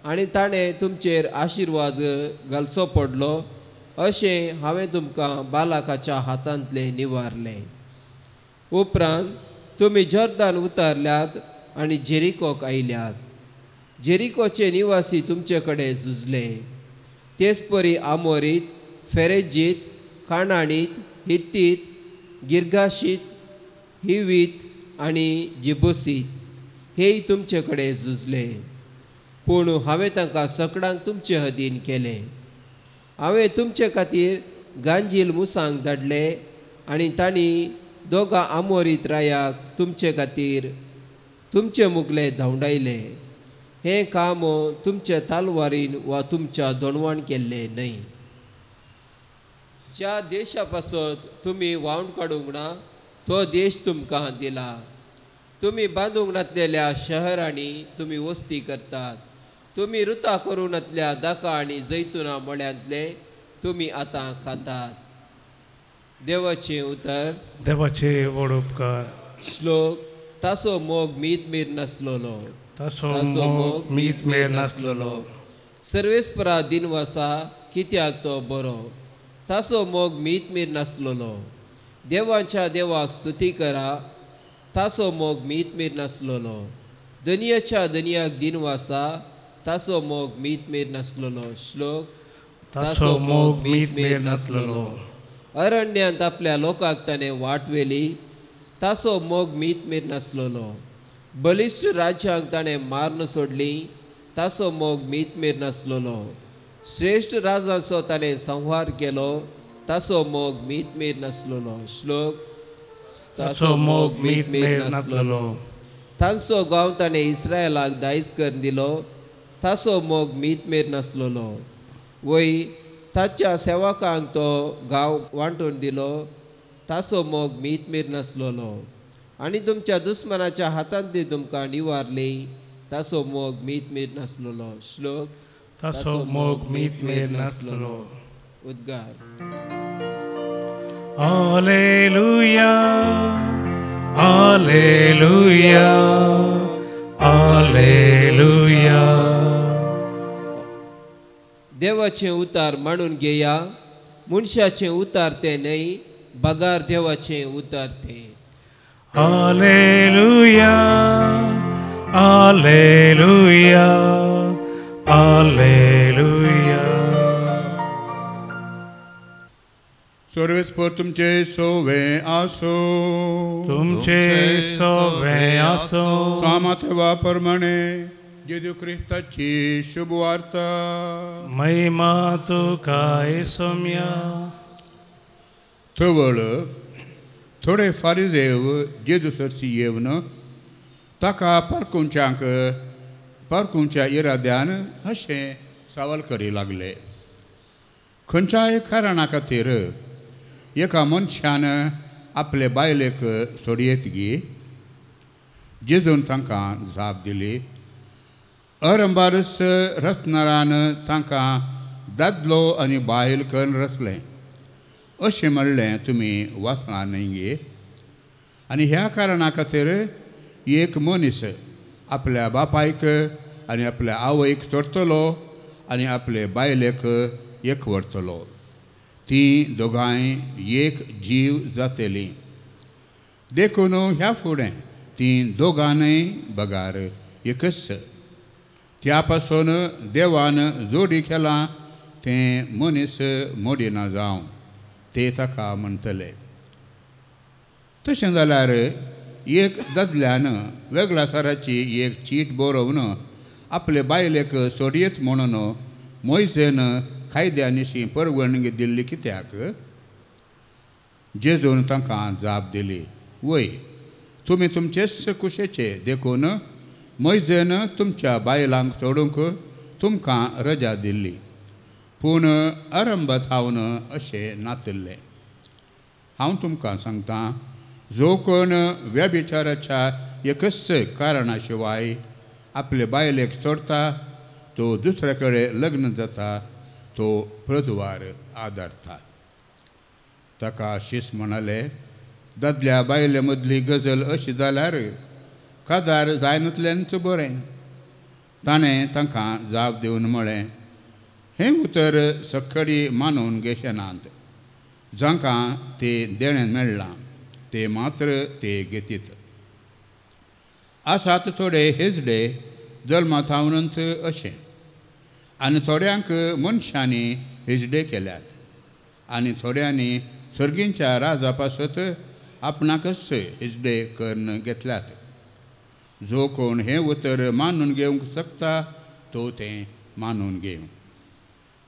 S5: आनी ताणें तुमचेर आशिर्वाद घालचो पडलो अशें हांवें तुमकां बालाकाच्या हातांतलें निवारलें. उपरांत तुमी जॉर्दान उतारल्यात आनी जेरिकोक आयल्यात. जेरिकोचे निवासी तुमचे कडेन झुजले. तेच परी आमोरीत, फेरेजीत, काणाणीत, हित्तीत, गिरगाशीत, हिवीत आनी जिबुसीत हेय तुमचे कडेन झुजले. पूण हांवें तांकां सकडांक तुमचे अधीन केलें. हांवें तुमचे खातीर गांजील मुसांक धाडले आनी तांणी दोगां आमोरीत रायाक तुमचे खातीर तुमचे मुगले धांवडायले. हें काम तुमचे तालवारीन वा तुमच्या दोणवान केल्लें न्हय. ज्या देशा पासत तुमी व्हांवन काडूंक ना तो देश तुमकां दिला. तुमी बांदूंक नासलेल्या शहरांनी तुमी वस्ती करतात. तुमी रुता करूं नासल्या दाका आनी जैतुना मळ्यांतले तुमी आतां खातात. देवाचें उतर.
S3: देवाचे व्हड उपकार.
S5: श्लोक. तासो मोग मीत मीर नासलोलो.
S3: तासो मोग मीत मेर नासलोलो.
S5: सर्वेस्परा दिनवासा कित्याक तो बरो. ताचो मोग मीत नासलेलो. देवाच्या देवाक स्तुती करा, ताचो मोग मीत नासलेलो. दनियाच्या दनियाक दिनवासा, ताचो मोग मीत नासलेलो. श्लोक
S3: ताचो मोग मीत नासलेलो.
S5: अरण्यांत आपल्या लोकांक ताणें वाट व्हेली, ताचो मोग मीत नासलेलो. बलिश्ट राज्यांक ताणें मारून सोडली, ताचो मोग मीत नासलेलो. श्रेश्ठ राजांचो ताणें संहार केलो, ताचो मोग मीत नासलेलो. श्लोक
S3: ताचो मोग मीत नासलेलो.
S5: तांचो गांव ताणें इस्रायलाक दायज करून दिलो, ताचो मोग मीत नासलेलो. वय ताच्या सेवकांक तो गांव वांटून दिलो, ताचो मोग मीत नासलेलो. आनी तुमच्या दुस्मनाच्या हातांतली तुमकां निवारली, ताचो मोग मीत नासलेलो. श्लोक
S3: ताचो मोग मीत नासलेलो.
S5: उद्गार
S3: हालेलुया हालेलुया हालेलुया.
S5: देवाचें उतार मांडून घेया, मनशाचें उतार तें न्हय, बगार देवाचें उतार तें.
S3: Hallelujah hallelujah hallelujah.
S6: सर्वेस्पर तुमचे सोवे आसो,
S3: तुमचे सोवे आसो.
S6: सामाथेवा प्रमाणे जेजू क्रिस्ताची शुभ वार्ता.
S3: महिमा तुका सोम्या.
S6: तवळ थोडे फारिजेव जेजू सरशी येवन ताका पारकुंच्यांक पारकुंच्या इराद्यान अशें सवाल करी लागले. खंयच्याय कारणा खातीर एका मनशान आपले बायलेक सोडयेत गी? जेजून तांकां जाप दिली, अरंबारस रचणारान तांकां दादलो आनी बायल करून रचलें अशें म्हणलें तुमी वाचलां न्हय गे? आनी ह्या कारणा खातीर एक मनीस आपल्या बापायक आनी आपल्या आवयक चडटलो आनी आपले बायलेक एक व्हरतलो, तीं दोगांय एक जीव जातलीं. देखून ह्या फुडें तीं दोगांय बगार एकच. त्या पासून देवान जोडी केलां तें मनीस मोडिना जावं ते ताका म्हणटले. तशें जाल्यार एक दादल्यान वेगळ्या थराची एक चीट बरोवन आपले बायलेक सोडयेत म्हणून मोयजेन कायद्या निशीं परवणगी दिल्ली कित्याक? जेजून तांकां जाप दिली, वय तुमी तुमचेच कुशेचे, देखून मोयजेन तुमच्या बायलांक सोडूंक तुमकां रजा दिल्ली, पूण आरंभात हांव अशें नातिल्लें. हांव तुमकां सांगतां, जो कोण व्यभिचाराच्या एकच कारणा शिवाय आपले बायलेक सोडता तो दुसऱ्या कडेन लग्न जाता, तो प्रद्वार आदारता. ताका शीस म्हणाले, दादल्या बायले मदली गजल अशी जाल्यार काजार जायनातल्यानच बरें. ताणें तांकां जाप दिवन म्हळें, हें उतर सखडी मानून घेशनात, जांकां ते देणें मेळ्ळां ते मात्र ते घेतीत. आसात थोडे हेजडे जल्मा थावनच अशें, आनी थोड्यांक मनशांनी हेजडे केल्यात, आनी थोड्यांनी सर्गींच्या राजा पासत आपणाकच हेजडे करून घेतल्यात. जो कोण हें उतर मानून घेवंक शकता तो तें मानून घेवं.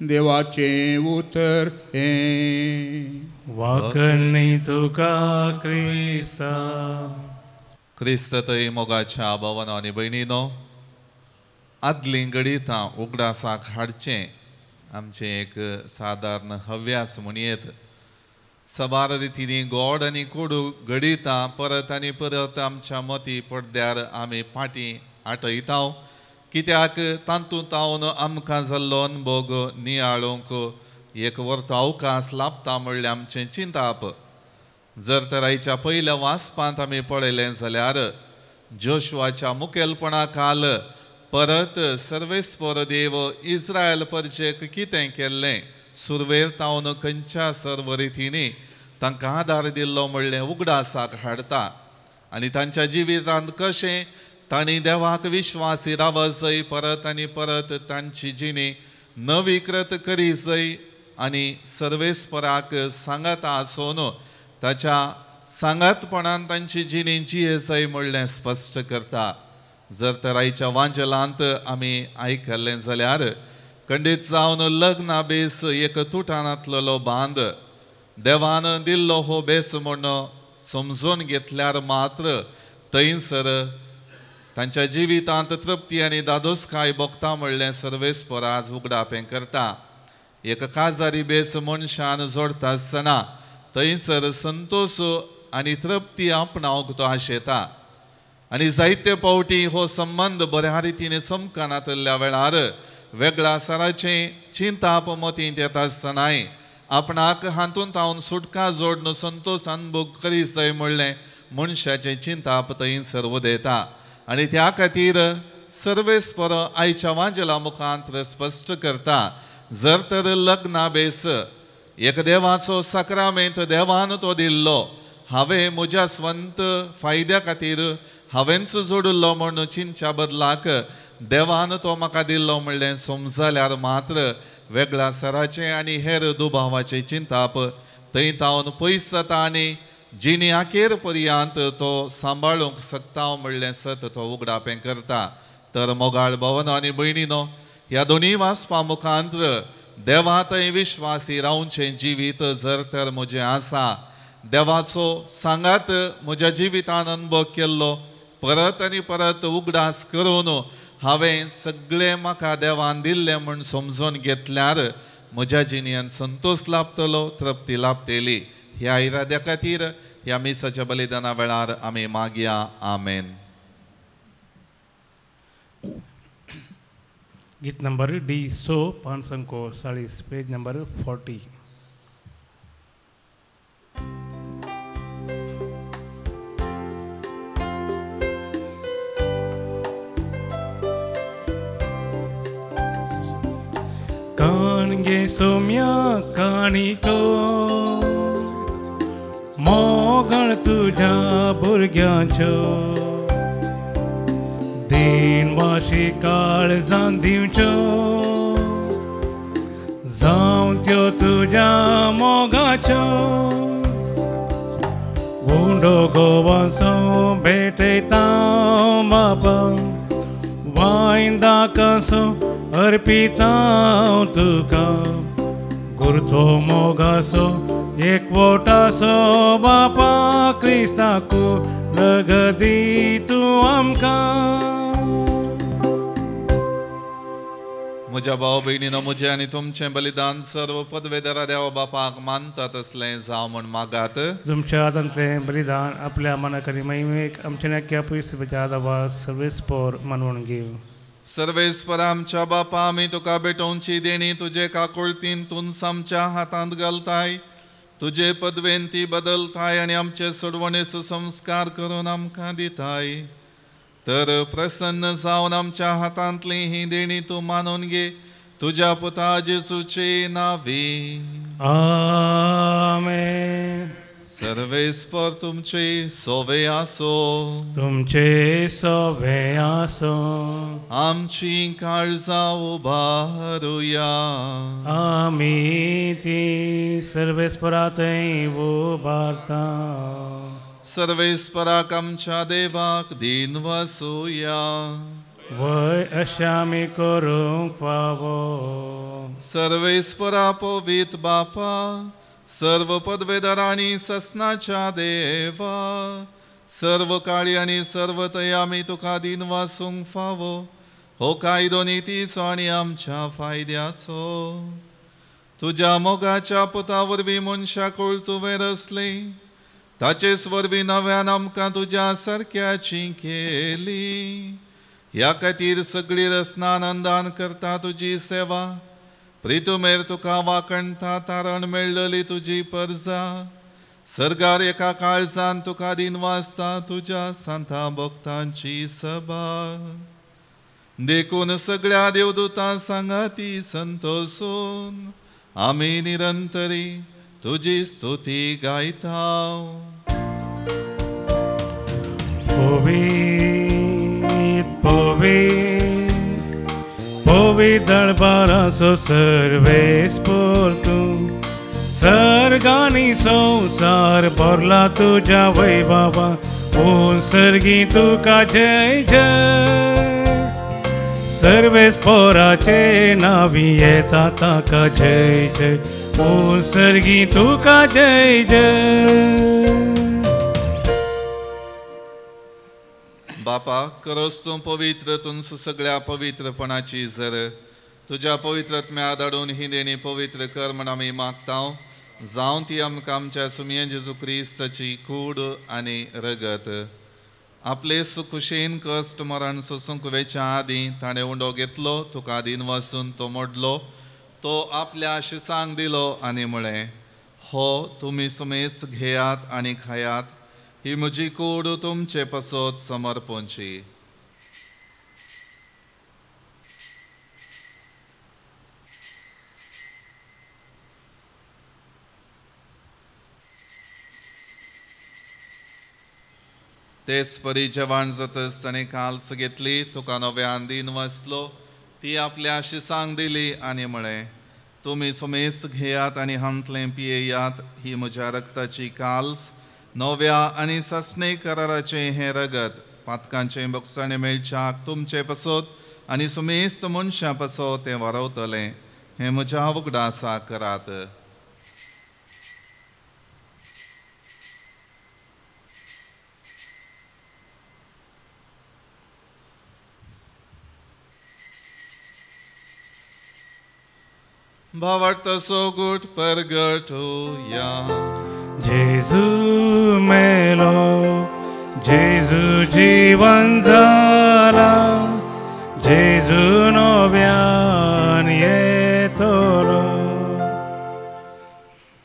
S6: देवाचें उतर हें.
S3: वाकणी तुका क्रिस्ता.
S4: क्रिस्त थंय मोगाच्या भावानो आनी भयणीनो, आदलीं घडितां उगडासाक हाडचें आमचें एक सादारण हव्यास म्हणयेत. सबार रितींनी गोड आनी कोडू घडितां परत आनी परत आमच्या मती पडद्यार आमी फाटीं आटयता, कित्याक तातूंत हांव आमकां जाल्लो अनभोग नियाळूंक एक वर्तो अवकाश लाभता म्हणलें आमचें चिंताप. जर तर आयच्या पयल्या वाचपांत आमी पळयलें जाल्यार जोशुआच्या मुखेलपणा खाल परत सर्वेस्पर देव इस्रायल परजेक कितें केल्लें सुरवेर तावन खंयच्या सर्व रितींनी तांकां आदार दिल्लो म्हणलें उगडासाक हाडता आनी तांच्या जिवितांत कशें तांणी देवाक विश्वासी रावजय परत आनी परत तांची जिणी नवीकृत करीजय आनी सर्वेस्पराक सांगाता आसून ताच्या सांगातपणान तांची जिणी जियेजय म्हणलें स्पश्ट करता. जर तर आयच्या वांजलांत आमी आयकल्लें जाल्यार खंडीत जावन लग्ना बेस एक तुटानातलेलो बांद देवान दिल्लो हो बेस म्हूण समजून घेतल्यार मात्र थंयसर तांच्या जिवितांत तृप्ती आनी दादोसकाय भोगता म्हणलें सर्वेस्पर आज उगडापें करता. एक काजारी बेस मनशान जोडटा आसतना थंयसर संतोश आनी तृप्ती आपणावंक तो आशेता आनी जायते फावटी हो संबंद बऱ्या रितीन समकानातल्या वेळार वेगळ्या साराचें चिंताप मतींत येता आसतनाय आपणाक हातूंत हांव सुटका जोडून संतोश अनुभव करी जाय म्हणलें मनशाचें चिंताप थंयसर उदयता आनी त्या खातीर सर्वेस्पर आयच्या वांजेला मुखांत स्पश्ट करता जर तर लग्ना बेस एक देवाचो साक्रामेंत देवान तो दिल्लो हांवें म्हज्या स्वंत फायद्या खातीर हांवेंच जोडिल्लो म्हूण चिंतच्या बदलाक देवान तो म्हाका दिल्लो म्हणलें समजल्यार मात्र वेगळ्या सराचें आनी हेर दुबावाचें चिंताप थंय तावन पयस जाता आनी जिणी अखेर पर्यंत तो सांबाळूंक शकता म्हणलें सत तो उगडापें करता. तर मोगाळ भावनो आनी भयणीनो ह्या दोनूय वाचपा मुखांत देवा थंय विश्वासी रावचें जिवीत जर तर म्हजें आसा देवाचो सांगात म्हज्या जिवितान अनुभव केल्लो परत आनी परत उगडास करून हांवें सगळें म्हाका देवान दिल्लें म्हूण समजून घेतल्यार म्हज्या जिणेन संतोश लाभतलो, तृप्ती लाभतली. ह्या इराद्या खातीर ह्या मिसाच्या बलिदाना वेळार आमी मागया. आमेन.
S3: गीत नंबर डी 100 540 पेज नंबर 40. काणगे सोम्या काणिको मोगळ तुझ्या भुरग्यांच्यो देन वाशी काळजान दिवच्यो जावं त्यो तुज्या मोगाच्यो गुंडो गोवासो भेटयता बाबा वायंदाकासो अर्पिता तुका गुरतो मोगासो एकवटासो बापा क्रिस्ताकू लगदी तूं आमकां.
S4: म्हज्या भाव भयणीनो म्हजें आनी तुमचें बलिदान सर्व पदवेदारा देवा बापाक मानता तसलें जावं म्हूण मागात.
S3: तुमच्या हातांतलें बलिदान आपल्या मनाक आनी महिमेक आमच्या नाक्या पयस आदावा सर्वेस्पर मानवून घेव.
S4: सर्वेस्पर आमच्या बापा आमी तुका भेटोवची देणी तुजे काकुळतीन तूंच आमच्या हातांत घालताय तुजे पदवेन ती बदलताय आनी आमचे सोडवणेचो संस्कार करून आमकां दिताय. तर प्रसन्न जावन आमच्या हातांतली ही देणी तूं मानून घे तुज्या पुता जेजूचे नांवी.
S3: आमेन.
S4: सर्वेस्पर तुमचे सोवे आसो.
S3: तुमचे सोवे आसो.
S4: आमची काळजां उबारुया.
S3: आमी ती सर्वेस्परा थंय उबारता.
S4: सर्वेस्पराक आमच्या देवाक दीन वसुया.
S3: वय अशें आमी करूंक फावो.
S4: सर्वेस्परा पवित्र बापा सर्व पदवेदारांनी ससनाच्या देवा सर्व काळी आनी सर्व तय आमी तुका दीन वासूंक फावो हो कायदो नितीचो आनी आमच्या फायद्याचो. तुज्या मोगाच्या पुता वरवीं मनशाकूळ तुवें रचलें ताचेच वरवीं नव्यान आमकां तुज्या सारक्याची केली. ह्या खातीर सगळी रचना आनंदान करता तुजी सेवा प्रितुमेर तुका वाकणता तारण मेळ्ळली तुजी परजा सर्गार एका काळजान तुका दिन वाचता तुज्या सांता भक्तांची सभा. देखून सगळ्या देवदूतां सांगाती संतोसून आमी निरंतरी तुजी स्तुती गायता.
S3: पवित्र पवित्र पवित्र दरबाराचो सर्वेस्पोर तूं, सर्गांनी संवसार भरला तुज्या वैभवा, पूण सर्गी तुका जय जय. सर्वेस्पोराचे नावी येता ताका जय जय, पूण सर्गी तुका जय जय.
S4: बापा करोस तूं पवित्र तुमचो सगळ्या पवित्रपणाची जर तुज्या पवित्र आत्म्या धाडून ही देणी पवित्र कर म्हण आमी मागता, जावं ती आमकां आमच्या सुमये जेजू क्रिस्ताची कूड आनी रगत. आपले सुखुशेन कश्ट मरण सोसूंक वेच्या आदीं ताणें उंडो घेतलो, तुका दिन वासून तो मोडलो, तो आपल्या शिसांक दिलो आनी म्हळें, हो तुमी सुमेस घेयात आनी खायात, ही म्हजी कूड तुमचे पासत समर्पणची. तेच परी जेवण जातच ताणें काल्स घेतली, तुका नव्यान दिन वाचलो, ती आपल्या शिसांक दिली आनी म्हळें, तुमी सुमेस घेयात आनी हांतलें पियेयात, ही म्हज्या रक्ताची काल्स, नव्या आनी सासणे कराराचें हें रगत, पातकांचें बोगसाणें मेळच्याक तुमचे पासत आनी सुमेस्त मनशां पासत तें वारवतलें. हें म्हज्या उगडासा करात. भावार्थाचो गूट परगट होया.
S3: जेजू मेलो, जेजू जिवन जाला, जेजू नव्यान येतलो.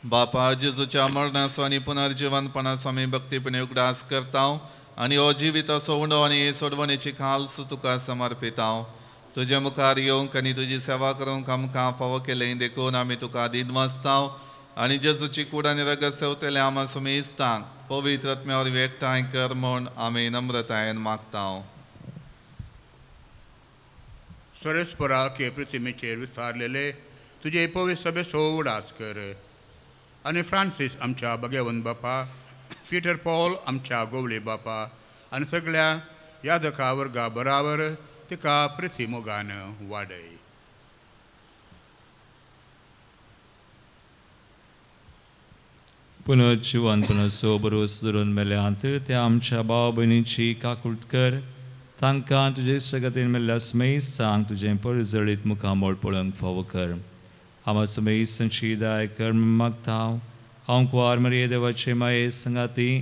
S4: बापा जेजूच्या मरणाचो आनी पुनर्जिवनपणाचो आमी भक्तीपणे उगडास करता आनी हो जिविताचो उंडो आनी सोडवणेची खाल्स तुका समर्पिता. तुजे मुखार येवंक आनी तुजी सेवा करूंक आमकां फावो केलें देखून आमी तुका दिनवासता आनी जेजूची कूड आनी रगत सेवतले आमा सुमेस्तांक पवित्र आत्म्या वरवीं एकठांय कर म्हूण आमी नम्रतायेन मागता.
S6: सर्वेस्पराक हे पृथ्वीचेर विचारलेले तुजे पवित्र सभेचो उगडास कर आनी फ्रांसीस आमच्या भगवंत बापा, पीटर पॉल आमच्या गोवळे बापा आनी सगळ्या यादका वर्गा बराबर तिका पृथ्वी मोगान वाडय.
S1: पुनर्जिवनपणाचो भरोस धरून मेल्यांत त्या आमच्या भाव भयणीची काकूट कर, तांकां तुजे सगतीन मेल्ल्या स्मेस्तांक तुजें परजळीत मुखामळ पळोवंक फावो कर. आमा समेस्तांची दाय कर मागता. हांव कुवार मरिये देवाचे माये संगाती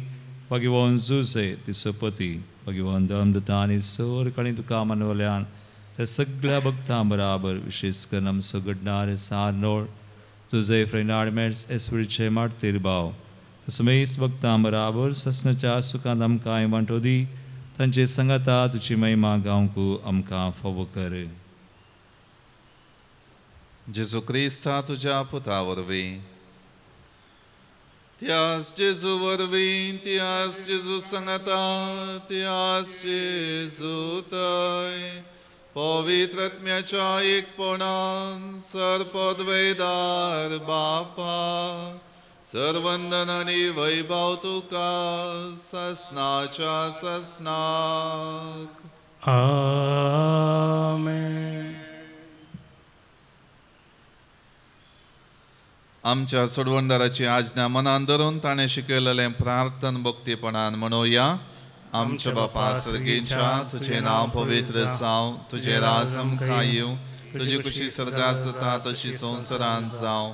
S1: भगवान जुजे तिचो पती भगवान दमदता आनी सर काणी तुका मानवल्यान त्या सगळ्या भक्तां बराबर विशेष करून आमचो घडणार सारनोळ जुजे फ्रेनाड मेट्स एसवरीचे मार्तीर भाव समेस्त भक्तां बराबर ससनाच्या सुखांत आमकां वांटो दी, तांचे संगाता तुजी महिमा गावंक आमकां फावो कर.
S4: जेजू क्रिस्ता तुज्या पुता वरवीं, त्यास जेजू वरवीं, त्यास जेजू संगाता, त्यास जेजू थंय पवित्र आत्म्याच्या एकपणान सर्पद्वैदार बापा सर्वंदन आनी वैभव तुका ससनाच्या ससनाक.
S3: आमेन.
S4: आमच्या सोडवणदाराची आज्ञा मनान धरून ताणें शिकयलेलें प्रार्थन भक्तीपणान म्हणोया. आमच्या बापा सर्गीच्या, तुजें नांव पवित्र जावं, तुजें राज आमकां येवं, तुजी खुशी सर्गात जाता तशी संवसारांत जावं.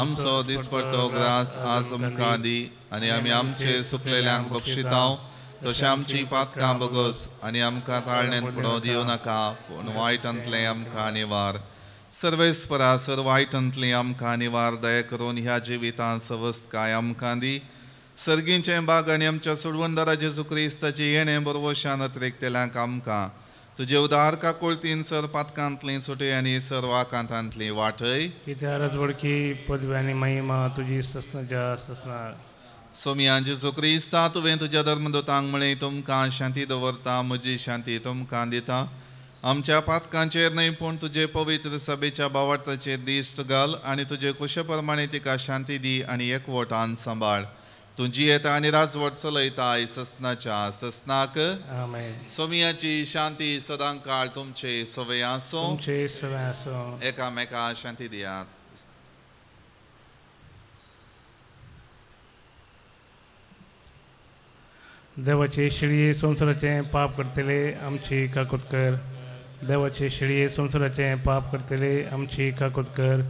S4: आमचो दिसपडतो ग्रास आज आमकां दी आनी आमी आमचे सुकलेल्यांक बक्षितांव तशें आमची पातकां बगस आनी आमकां ताळणेंत पडोवं दिवं नाका, पूण वायटांतलें आमकां निवार. सर्वेस्परा सर वायटांतली आमकां निवार दया करून ह्या जिवितांत सवस्तकाय आमकां दी. सर्गींचें बाग आनी आमच्या सोडवणदारा जेजू क्रिस्ताची येणें बरवशान अत्रेकतेल्यांक आमकां तुजे उदार काकुळतीन सर पातकांतली सुटय आनी सर्व आकांतांतली वाटय.
S3: कित्या राजवडकी पदवी आनी महिमा तुजी ससनाच्या ससनार.
S4: सोमया जेजू क्रिस्ता, तुवें तुज्या धर्मदूतांक म्हळें, तुमकां शांती दवरता, म्हजी शांती तुमकां दिता. आमच्या पातकांचेर न्हय पूण तुजे पवित्र सभेच्या भावार्थाचेर दिश्ट घाल आनी तुजे कुशे प्रमाणे तिका शांती दी आनी एकवटान सांबाळ. तूं जियेता आनी राजवट चलयताय ससनाच्या ससनाक.
S3: आमेन.
S4: सोमयाची शांती सदां काळ तुमचे सवे आसूं.
S3: तुमचे सवे आसूं.
S4: एकामेका शांती दियात.
S3: देवाचे शिळये संवसाराचें पाप करतले आमची काकूत कर. देवाचे शिळये संवसाराचें पाप करतले आमची काकूत कर.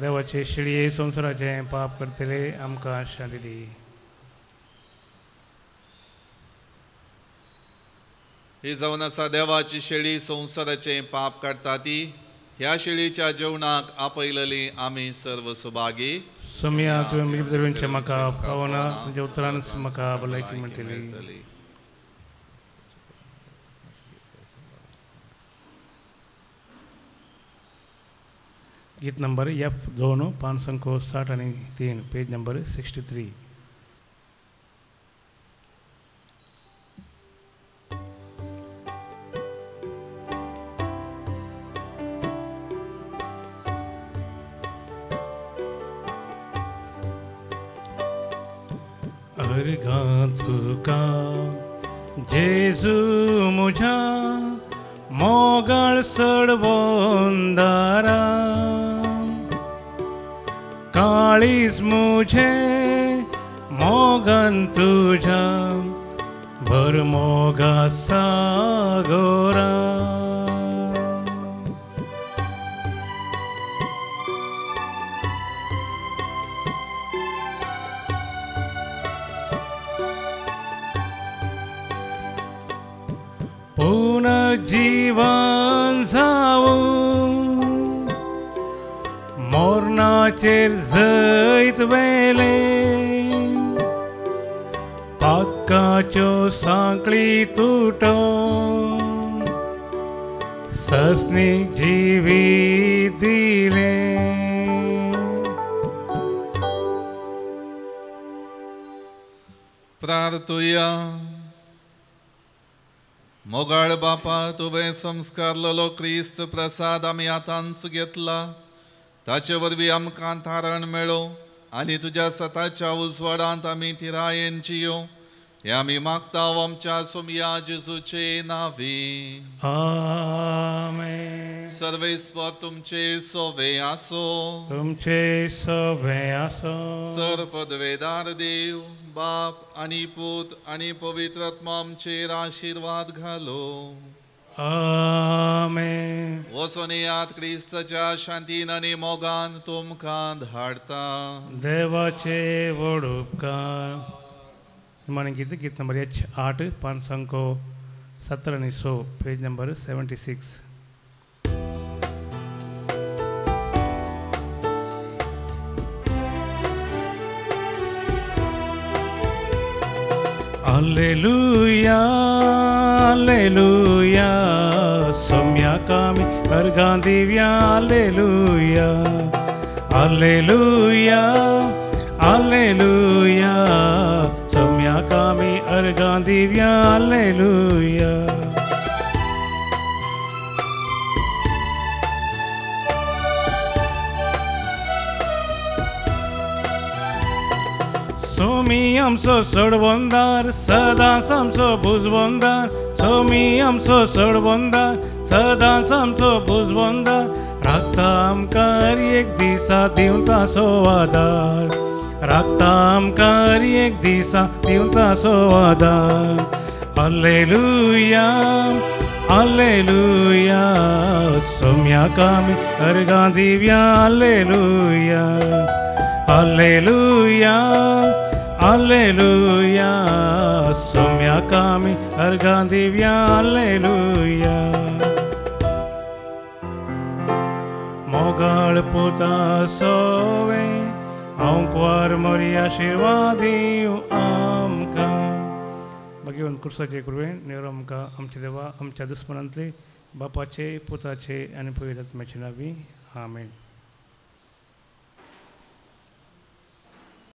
S3: देवाचे शिळये संवसाराचें पाप करतले आमकां शांती दी.
S4: ही जावन आसा देवाची शेळी संवसाराचें पाप काडटा ती. ह्या शेळीच्या जेवणाक आपयलेली आमी सर्व सुभागी.
S3: सोमया तुवें म्हजे भितर येवचें म्हाका पावना, तुज्या उतरान म्हाका भलायकी मेळटली. गीत नंबर F2 563, page number 63. अर्घां तुका जेजू म्हज्या मोगाळ सडवंदारा, काळीज म्हजें मोगान तुज्या भर मोगा सागोरा. पुनर्जीवन जावं मरणाचेर जैत वेलें, पातकाच्यो सांकळी तुटोवन ससनी जिवीत दिलें.
S4: प्रार्थुया. मोगाळ बापा, तुवें संस्कारलेलो क्रिस्त प्रसाद आमी आतांच घेतला, ताचे वरवीं आमकां तारण मेळो आनी तुज्या सताच्या उजवाडांत आमी थिरायेन जियो, हें आमी मागता आमच्या सोमया जेजूचे नांवी.
S3: आमेन.
S4: सर्वेस्पर तुमचे सोवे आसो.
S3: तुमचे सोवे आसो.
S4: सर पदवेदार देव बाप आनी पूत आनी पवित्र आत्मा आमचेर आशिर्वाद घालो.
S3: आमेन.
S4: वचून येयात, क्रिस्ताच्या शांतीन आनी मोगान तुमकां धाडता.
S3: देवाचे व्हड उपकार. निमाणें गीत, गीत number H8 570 page number 76. Alleluia, alleluia, सोम्याकामी अर्घां दिव्या. Alleluia, alleluia, alleluia, सोम्याकामी अर्घां दिव्या. आलेलुया. सोमी आमचो सोडवंदार सदांच आमचो बुजवंदार. सोमी आमचो सोडवंदार सदांच आमचो बुजवंदार. राखता आमकां एक दिसा दिवता सो आदार. राखता आमकां एक दिसा दिवता सो आदार. आलेलुया, आलेलुया, सोम्याकामी अर्घां दिव्या. आलेलुया, आलेलुया, आलेलुया, सोम्याकामी अर्घां दिव्या. आलेलुया. मोगाळ पुता सोवे हांव कुवार मोरी आशिर्वाद दिवं आमकां. भगवंत कुर्साचे कृपेन नेवरो आमकां आमच्या देवा आमच्या दुस्मनांतले बापाचे पुताचे आनी पवित्र आत्म्याचे नांवी आमेन.